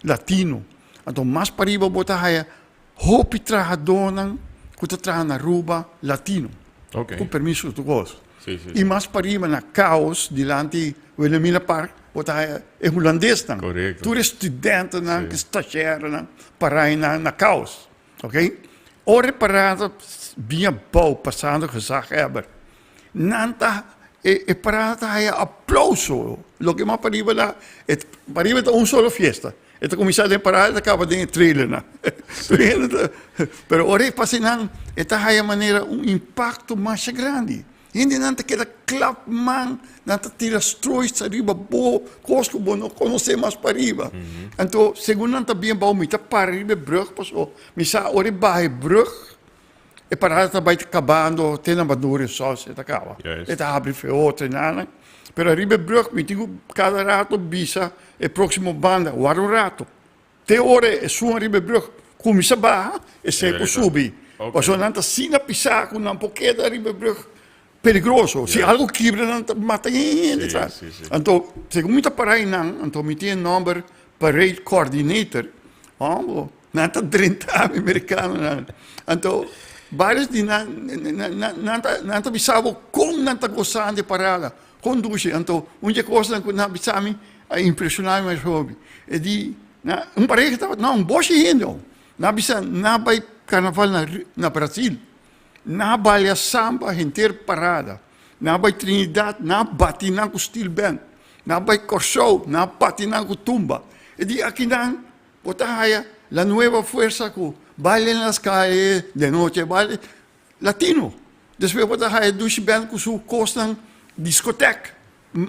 Speaker 2: latino. Anto mas pariba bo ta haya hopi trahadónan ku ta traha na Aruba latino.
Speaker 1: Ok.
Speaker 2: Ku permiso tur kos.
Speaker 1: Sí, sí,
Speaker 2: I
Speaker 1: sí.
Speaker 2: mas pariba na Kaos dilanti Wilhelmina Park bo ta haya e hulandesnan.
Speaker 1: Korekto.
Speaker 2: Tur e studentenan,
Speaker 1: Sí.
Speaker 2: e stashèrenan pará einan na Kaos. Ok. Ora e parada bin abou pasando Gezaghebber Nan ta e e parada ta haya aplauso. Loke mas pariba la e pariba ta un solo fiesta. E ta kuminsá den parada e ta kaba den e trailernan. Pero ora e pasa einan e ta haya manera un impakto masha grandi. Hendenan ta keda klap man, nan ta tira stroois ariba bo, kos ku bo no konosé mas pariba. Anto segun nan ta bien bou mi ta para riba e brùg pasobra mi sa ora e baha e brùg E parada ta bai kabando te na Maduro sos e ta kaba.
Speaker 1: Juist.
Speaker 2: E ta habri fe otro nana. Pero ariba e brug mi tin ku kada rato bisa e próksimo banda wara un rato. Te ora esun ariba e brug kuminsá baha esei por subi.
Speaker 1: Ok.
Speaker 2: Pasobra nan ta asina pisá ku nan por keda ariba e brug peligroso. Si
Speaker 1: Juist.
Speaker 2: algu kibra nan ta mata hende
Speaker 1: Sí,
Speaker 2: tras.
Speaker 1: sí, sí.
Speaker 2: Anto segun mi ta pará einan anto mi tin e nòmber parade coordinator. Hombo. Nan ta drenta mi merikanonan. Anto varios di nan nan ta nan ta bisa bo kon nan ta gosando e parada, kon dushi. Anto un di e kosnan ku nan a bisa mi a impreshoná mi mas hopi e di na un pareha tabata no un boshi hende ho. Nan a bisa nan a bai karnaval na na Brasil, nan a balia samba henter parada, nan a bai Trinidad nan a bati nan ku steel band, nan a bai Kòrsou nan a bati nan ku tumba. E di akinan Bo ta haya la nueva fuerza cu baile en las calles de noche, baile latino. Despues bo ta haya Dushi Band cu su cosnan discoteca,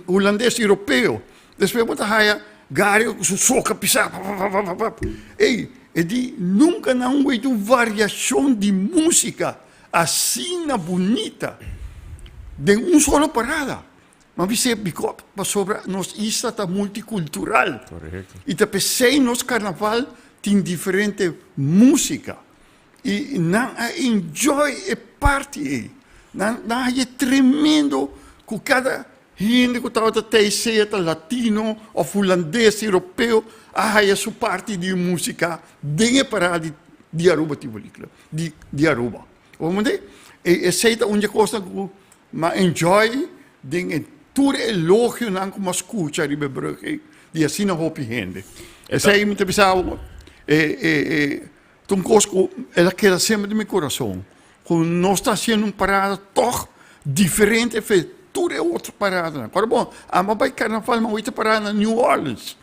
Speaker 2: hulandes, europeo. Despues bo ta haya Gario cu su soca pisa, papapapapap. Ey, e di nunca nan wet un variacion di musica asina bunita den un solo parada. Ma bis'é biko pasobra nos isla ta multikultural.
Speaker 1: Korekto.
Speaker 2: I ta p'esei nos karnaval tin diferente músika. I nan a enjoy e parti ei. Nan nan haña tremendo ku kada hende ku tabata tei sea ta latino òf hulandes, europeo, a haña su parti di músika den e parada di di Aruba Tivoli Club, di di Aruba. Bo mende? E esei ta un di e kosnan ku m'a enjoy den e tur e elogionan ku m'a skucha riba e brug ei di asina hopi hende. Esei mi ta bisa bo e e e ta un kos ku el a keda semper den mi kurason, ku nos ta hasiendo un parada tòg diferente fe tur e otro paradanan. Ora bon, amo a bai karnaval, mi a oita parada na New Orleans.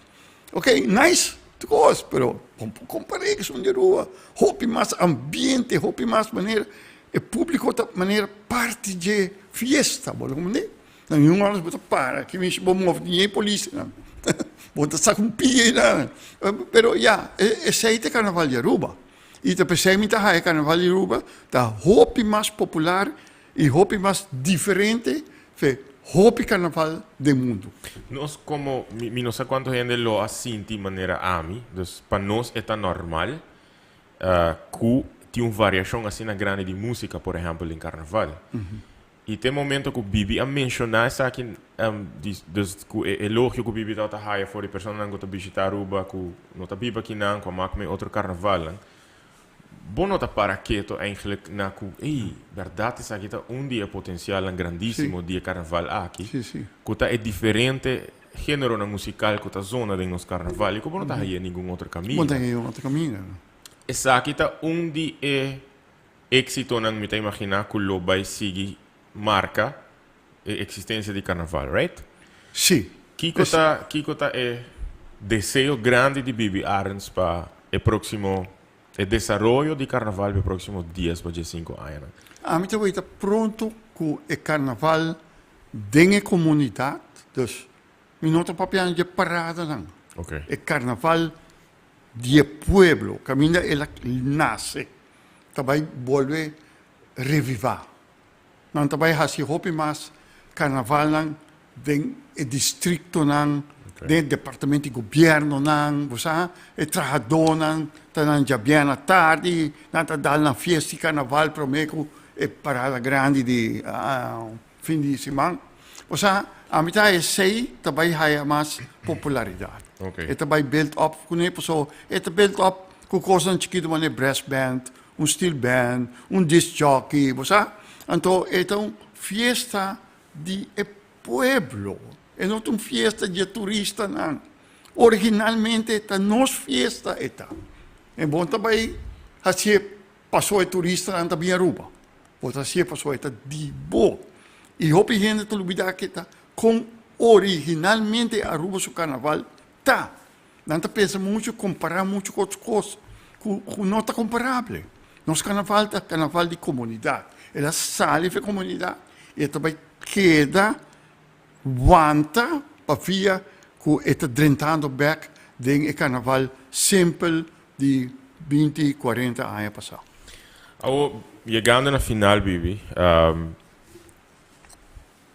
Speaker 2: Ok, nice tur kos, pero bo por kompar'é ku esun di Aruba. Hopi mas ambiente, hopi mas manera e públiko ta manera parti dje fiesta, bo ta komprendé? Na New Orleans bo ta para, ki mishi bo move di ñe polisnan, bo ta saka un pia einan. Pero ya, esei ta e karnaval di Aruba. I ta p'esei mi ta haya karnaval di Aruba ta hopi mas popular I hopi mas diferente fe hopi carnaval den mundu.
Speaker 1: Nos como, mi mi no sa cuanto hende lo a sinti manera ami, dus pa nos e ta normal cu tin un variacion asina grandi di musica, por ehempel den carnaval. Y te momento cu Bibi a menciona esaki, di dus cu e elogio cu Bibi tabata haya for di personanan cu ta bishita Aruba cu no ta biba akinan, cu a mak mee otro carnavalnan, Bo no ta para keto eigenlijk na ku, ey, bèrdat esaki ta un di e potensialnan grandísimo di e karnaval aki, ku ta e diferente géneronan musikal ku ta zona den nos karnaval i ku bo no ta hañ'é ningun otro kaminda.
Speaker 2: Bo no ta hañ'é otro kaminda, no.
Speaker 1: Esaki ta un di e éksitonan mi ta imaginá ku lo bai sigui marka e eksistensia di karnaval, right?
Speaker 2: Sí.
Speaker 1: Kiko ta, kiko ta e deseo grandi di Bibi Arends pa e próksimo, e desaroyo di karnaval pa e próksimo dies pa diesinku añanan?
Speaker 2: Ami ta weta pronto ku e karnaval den e komunidat, dus mi no ta papiando di e paradanan.
Speaker 1: Ok.
Speaker 2: E karnaval di e pueblo, kaminda el a nase, ta bai bolbe revivá. Nan ta bai hasi hopi mas karnavalnan den e distriktonan, den e departamento di gobièrnunan, bo sa, e trahadónan ta nan djabièrnè tardi, nan ta dal nan fiesta di karnaval promé ku e parada grandi di fin di siman. Bo sa, ami ta esei ta bai haya mas popularidat. E ta bai build up kuné pasobra e ta build up ku kosnan chikitu manera brass band, un steel band, un disc jockey, bo sa? Anto e ta un fiesta di e pueblo, e no ta un fiesta di e turistanan. Originalmente ta nos fiesta e ta. E bo no ta bai hacié paso e turistanan ta bin Aruba. Bo ta hacié paso e ta di bo. I hopi hende ta lubida ke ta kon originalmente Aruba su carnaval ta. Nan ta pensa muchu, kompará muchu ku otro kos ku ku no ta komparabel. Nos karnaval ta karnaval di komunidat. El a sali for e komunidat i e ta bai keda wanta pafia ku e ta drentando bèk den e karnaval simpel di binti, kuarenta aña pasá.
Speaker 1: Awor, yegando na final, Bibi,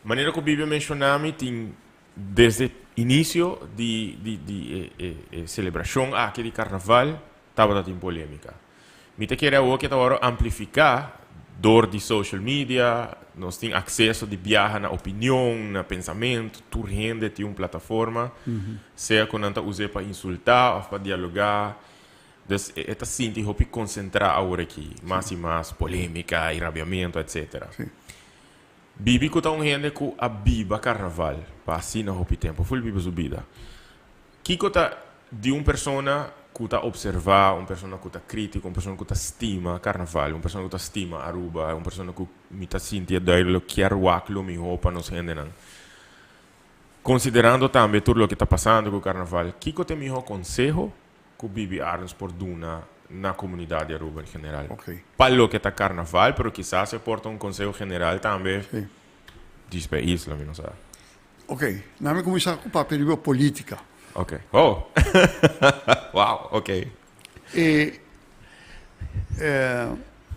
Speaker 1: manera ku Bibi a menshoná mi tin Desde inicio di di di e e e celebracion aki di carnaval tabata tin polemica. Mi ta kere awor ke ta worde amplifica door di social media, nos tin acceso di biaha na opinion, na pensamento, tur hende tin un plataforma, sea cu nan ta use pa insulta of pa dialoga. Dus e ta sinti hopi concentra awor aki, mas y mas polemica y rabiamento, etcetera. Bibi ku ta un hende ku a biba karnaval pa asina hopi tempu, ful biba su bida. Kiko ta di un persona ku ta opservá, un persona ku ta krítiko, un persona ku ta stima karnaval, un persona ku ta stima Aruba, un persona ku mi ta sinti e duidelijk kier wak lo mihó pa nos hendenan. Konsiderando tambe tur loke ta pasando ku karnaval, kiko ta e mihó konseho ku Bibi Arends por duna na komunidat di Aruba en general? Pa loke ta karnaval, pero kisas e por ta un konseho general tambe djis pa e isla, mi no sa.
Speaker 2: Ok, nan mi kuminsá ku papia riba politika.
Speaker 1: Ok, oh! Wow, ok.
Speaker 2: E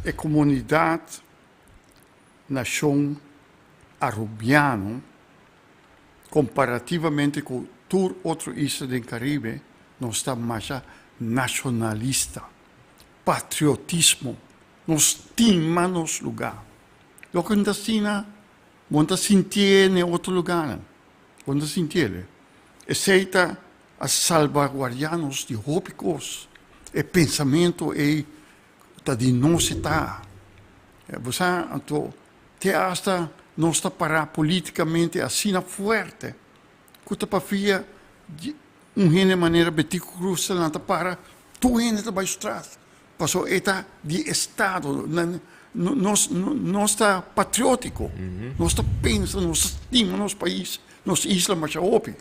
Speaker 2: e komunidat nashon arubiano. Comparativamente cu tur otro isla den Caribe, nos ta masha nacionalista. Patriotismo. Nos stima nos lugar. Loke no ta asina, bo no ta sintié n'e otro lugarnan. Bo no ta sintié. Esei ta a salbaguardiá nos di hopi kos. E pensamentu ei ta di nos e ta. Bo sa, anto te asta nos ta pará polítikamente asina fuerte ku ta pafia di un hende manera Betico Croes ta lanta para, tur hende ta bai su tras. Pasobra e ta di estado. Nos nos ta patriótiko. Nos ta pensa, nos ta stima nos pais, nos isla masha hopi.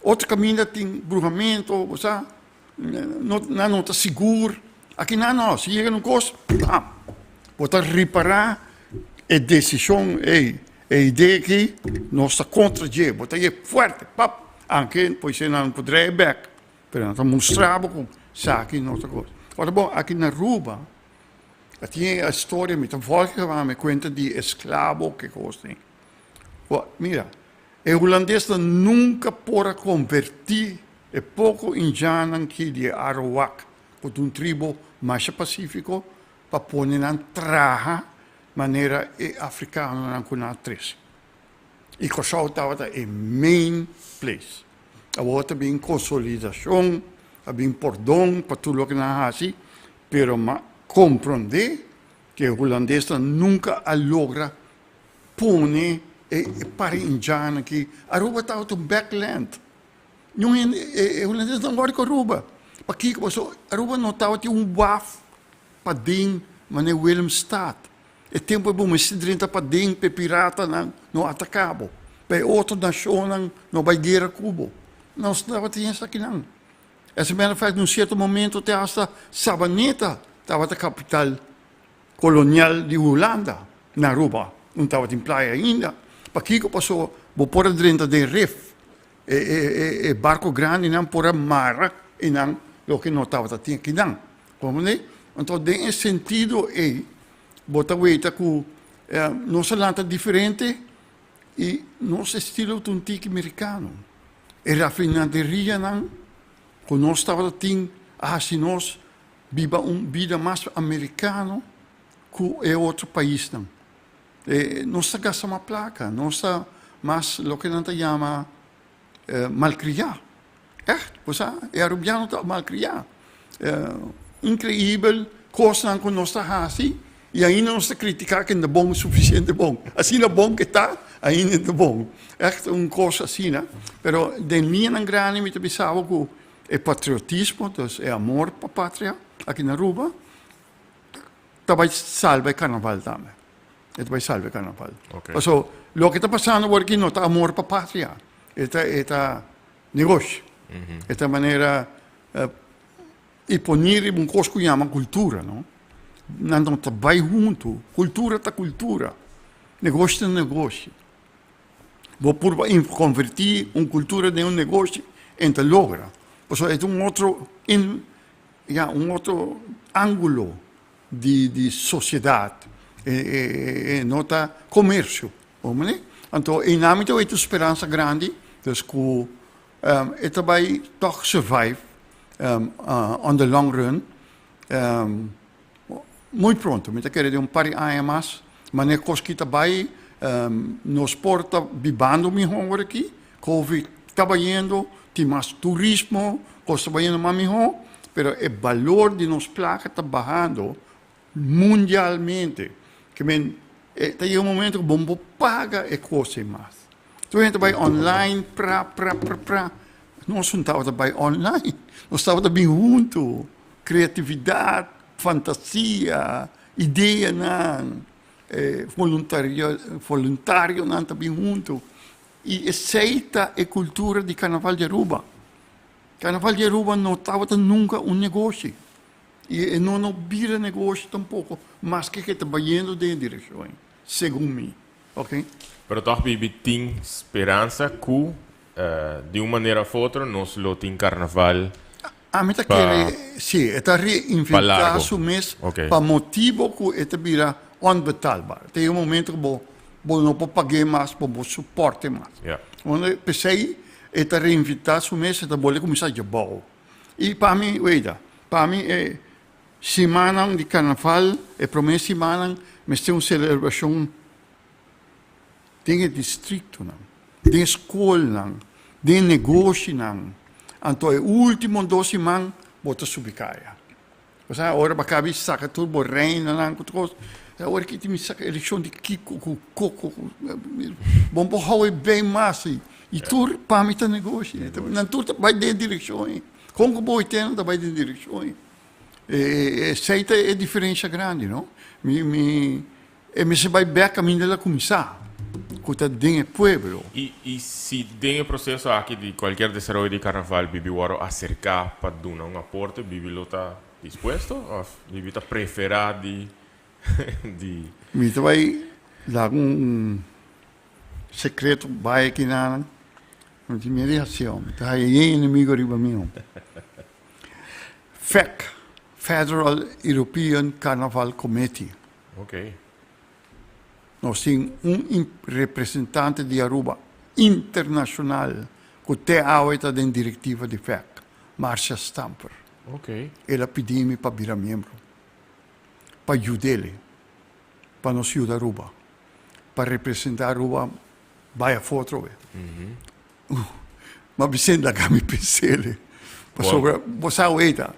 Speaker 2: Otro kaminda tin bruhamento, bo sa, no nan no ta sigur. Aki nan no, si yega un kos, pam! Bo ta ripará e desishon ei, e idea aki, nos ta kontra dje. Bo ta yega fuerte, pap! Anke poise nan por draai bèk, pero nan ta mustra bo ku esaki no ta kos. Ora bon, aki na Aruba, a tin e historia, mi ta vòlge mi kuenta di esklabo, ke kos ei. Mira, E hulandesnan nunka por a konvertí e poko indjannan ki di e Arawak, ku ta un tribu masha pasífiko, pa pone nan traha manera e afrikanonan ku nan a trese. I Kòrsou tabata e main place. Awor ta bin konsolidashon, a bin pordon pa tur loke nan a hasi, pero m'a komprondé ku e hulandesnan nunka a logra pone e par indjan aki. Aruba tabata un backland. Niun hende, e hulandesnan no wòrdu ku Aruba. Pakiko? Pasobra Aruba no tabatin un waf paden manera Willemstad. E tempu ei bo mester drenta paden pa e piratanan no ataka bo, pa e otro nashonnan no bai guera ku bo. Nos tabatin esakinan. As a matter of fact, na un sierto momento te hasta Sabaneta tabata kapital kolonial di Hulanda na Aruba. No tabatin playa ainda. Pakiko? Pasobra bo por a drenta den rif. E e e barko grandinan por a mara einan loke no tabata tin akinan. Komprendé? Anto den e sentido ei bo ta weta ku nos a lanta diferente i nos estilo ta un tiki merikano. E rafinaderianan ku nos tabata tin a hasi nos biba un bida mas americano cu e otro paisnan. E nos ta gasta mas placa, nos ta mas loke nan ta yama malcria. Echt, bo sa, e Arubiano ta malcria. Increibel cosnan cu nos ta haci y ainda nos ta critica cu no ta bon suficiente bon. Asina bon cu ta, ainda no ta bon. Echt un cos asina. Pero den liñanan grandi mi ta bisa bo cu E patriotismo, dus e amor pa patria aki na Aruba, ta bai salba e carnaval tambe. E ta bai salba e carnaval.
Speaker 1: Okay.
Speaker 2: Paso, loke ta pasando awor aki no ta amor pa patria, e ta, e ta negoshi. E ta manera e poni riba un cos cu yama cultura, no? Nan no ta bai hunto. Cultura ta cultura, negoshi ta negoshi. Bo purba converti un cultura den un negoshi en ta logra. Pasobra e ta un otro in ya un otro angulo di di sociedad. E e e no ta comercio. Bo mane? Anto einan mi ta weten speransa grandi dus cu e ta bay toch survive on the long run. Muy pronto, mi ta kere den un par di aña mas, manera kos ki ta bai, nos por ta bibando mihó awor aki, Covid ta bayendo, tin mas turismo, kos ta bayendo mas mihó, pero e balor di nos plaka ta bahando mundialmente. Ke men, ta yega un momento ku bo no por paga e kos ei mas. Tur hende ta bai online, pra, pra, pra, pra. Nos no tabata bai online, nos tabata bin huntu. Creatividad, fantasia, ideanan, voluntarionan ta bin hunto y esey ta e cultura di Carnaval di Aruba. Carnaval di Aruba no tabata nunca un negoshi y e no no bira negoshi tampoco maske ke ta bayendo den e direccion ey, segun mi, ok.
Speaker 1: Pero toch Bibi tin speransa cu di un manera of otro nos lo tin Carnaval
Speaker 2: Ami ta kere, si, e ta reinventá su mes pa motibo ku e ta bira onbetaalbaar. Ta e momento ku bo. Bo no por pag'é mas, bo por soport'é mas. Unda p'esei e ta reinventá su mes, e ta bolbe kuminsá djabou. I pa mi, weita, pa mi e simannan di karnaval, e promé simannan mester un selebrashon den e distriktonan, den e skolnan, den e negoshinan. Anto e último dos siman bo ta subi kaya. Bo sa ora bo kabi saka tur bo reinanan ku tur kos, awor ki tin mi saka elekshon di kiko ku koko ku bo por hou e ben mas i tur pa mi ta negoshi. Nan tur ta bai den e direkshon ei. Kon ku bo oit'e nan ta bai den e direkshon ei. Esei ta e diferensha grandi no. Mi mi E mester bai bek kaminda el a kuminsá, ku ta den e pueblo.
Speaker 1: I si den e proseso aki di kualkier desaroyo di karnaval Bibi wòrdu aserká pa duna un aporte, Bibi lo ta dispuesto òf Bibi ta preferá di di.
Speaker 2: Mi ta bai laga un sekreto bai aki nan, mi tin miedu di hasi mi ta haya yen enemigo riba mi. FEC, Federal European Carnaval Committee. Nos tin un representante di Aruba internacional cu te awe ta den directiva di FEC, Marcia Stamper. El a pidi mi pa bira miembro, pa yud'ele, pa nos yuda Aruba, pa representa Aruba bai afo atrobe. Ma Vicente laga mi pens'ele, pasobra bo sa weta,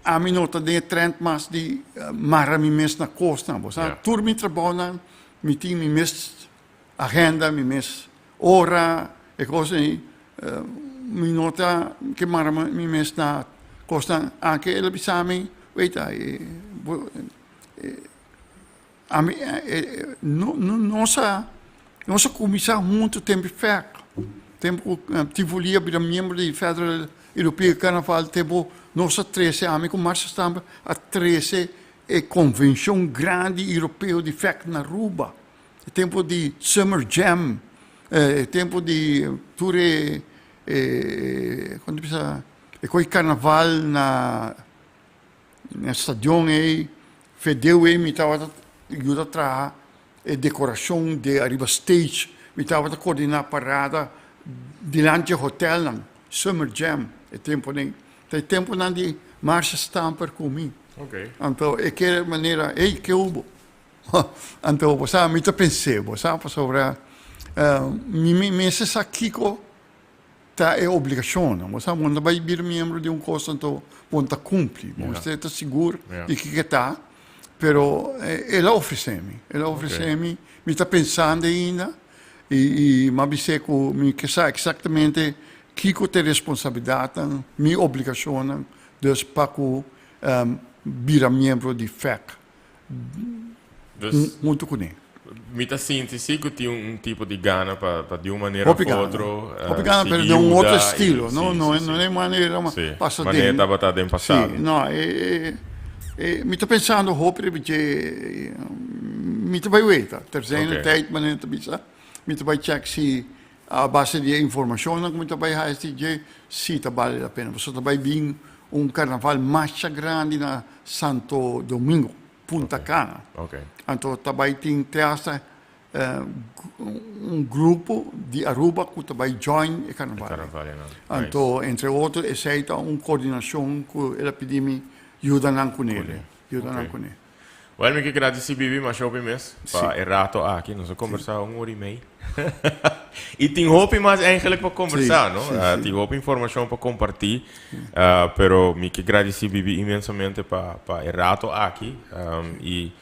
Speaker 2: ami no ta den e trend mas di mara mi mes na kosnan, bo sa. Tur mi trabounan mi tin mi mes agenda, mi mes ora, e kosnan ei, mi no ta ke mara mi mes na kosnan. Anke el a bisa mi, weta, Ami, nos a, nos a kuminsá huntu tempu FEC, tempu ku Tivoli a bira miembro di Federal European Carnaval, tempu nos a trese, ami ku Marcia Stamper a trese e konvenshon grandi europeo di FEC na Aruba. E tempu di Summer Jam, e tempu di tur e, e, kon ta bisa, e koi karnaval na Na stadion ei, fedeu ei mi tabata yuda traha e dekorashon di ariba stage, mi tabata koordiná parada dilanti e hotelnan, Summer Jam e tempunan. Ta e tempunan di Marcia Stamper ku mi. Anto e kere manera, ey ke hubo? Anto bo sa mi ta pens'é, bo sa, pasobra mi mester sa kiko Ta e obligashonnan. Bo sa, bo no ta bai bira miembro di un kos anto bo no ta kumpli. Bo mester ta sigur di kiko e ta. Pero el a ofresé mi. El a ofresé mi. Mi ta pensando ainda i mi a bis'é ku mi ke sa eksaktamente kiko ta e responsabilidatnan, mi obligashonnan, dus pa ku bira miembro di FEC. Huntu kuné.
Speaker 1: Mi ta sinti si ku tin un tipo di gana pa pa di un manera of otro
Speaker 2: Hopi gana pero den un otro estilo no no no den manera pasa den
Speaker 1: manera tabata den pasado.
Speaker 2: Si no e e mi ta pensando hopi riba dje mi ta bai weta ter zijn tijd manera ta bisa mi ta bai check si a base di e informashonnan ku mi ta bai haya si dje si ta bale la pena pasobra ta bai bin un karnaval masha grandi na Santo Domingo, Punta Cana. Anto ta bai tin te hasta un grupo di Aruba ku ta bai join e karnaval. Anto entre otro esei ta un koordinashon ku el a pidi mi yuda nan kuné. Yuda nan kuné.
Speaker 1: Well, mi ke gradisi Bibi masha hopi mes pa e rato aki. Nos a kombersá un ora i mei. I tin hopi mas eigenlijk pa kombersá, no? Tin hopi informashon pa kompartí. Pero mi ke gradisi Bibi inmensamente pa pa e rato aki. I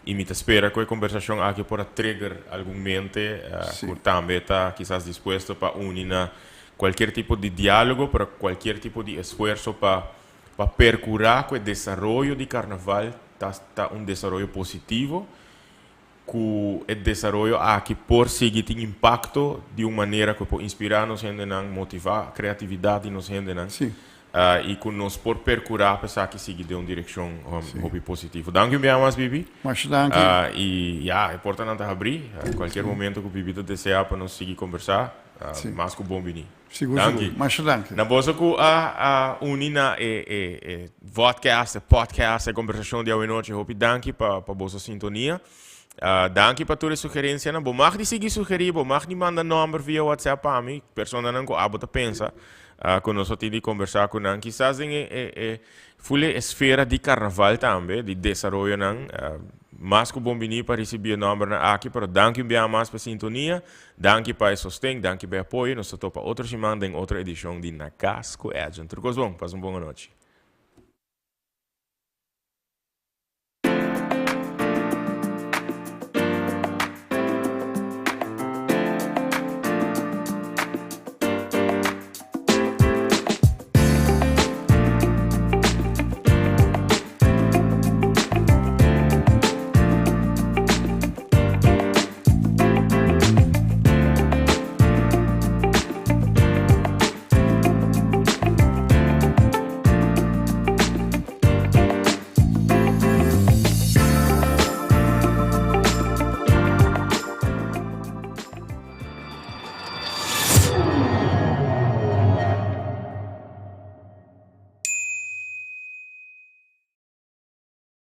Speaker 1: i mi ta spera ku e kombersashon aki por a trigger algun mente ku tambe ta kisas dispuesto pa uni na kualkier tipo di diálogo, pero kualkier tipo di esfuerso pa Pa percura cu e desaroyo di Carnaval ta ta un desaroyo positivo, cu e desaroyo aki por sigui tin impacto di un manera cu e por inspira nos hendenan, motiva creatividad di nos hendenan, y cu nos por percura pa esaki sigui den un direccion hopi positivo. Danki un bia mas, Bibi.
Speaker 2: Masha danki.
Speaker 1: Y ya, e portanan ta habri. Cualkier momento cu Bibi ta desea pa nos sigui conversa, mas cu bon bini.
Speaker 2: Sigur sigur. Masha danki.
Speaker 1: Na boso ku a a uni na e e e vodcast, e podcast, e kombersashon di awenochi, hopi danki pa pa boso sintonia. Danki pa tur e sugerencianan. Bo mag di sigui sugeri, bo mag di manda nomber via WhatsApp pa mi, personanan cu abo ta pensa cu nos lo tin di conversa cu nan. Kisas den e full e esfera di carnaval tambe, di desaroyonan. Mas cu bon bini pa ricibi e nombernan aki, pero danki un biaha mas pa e sintonia, danki pa e sosten, danki pa e apoyo. Nos ta topa otro siman den otro edicion di Na Cas cu Edjean. Tur cos bon, pasa un bon anochi.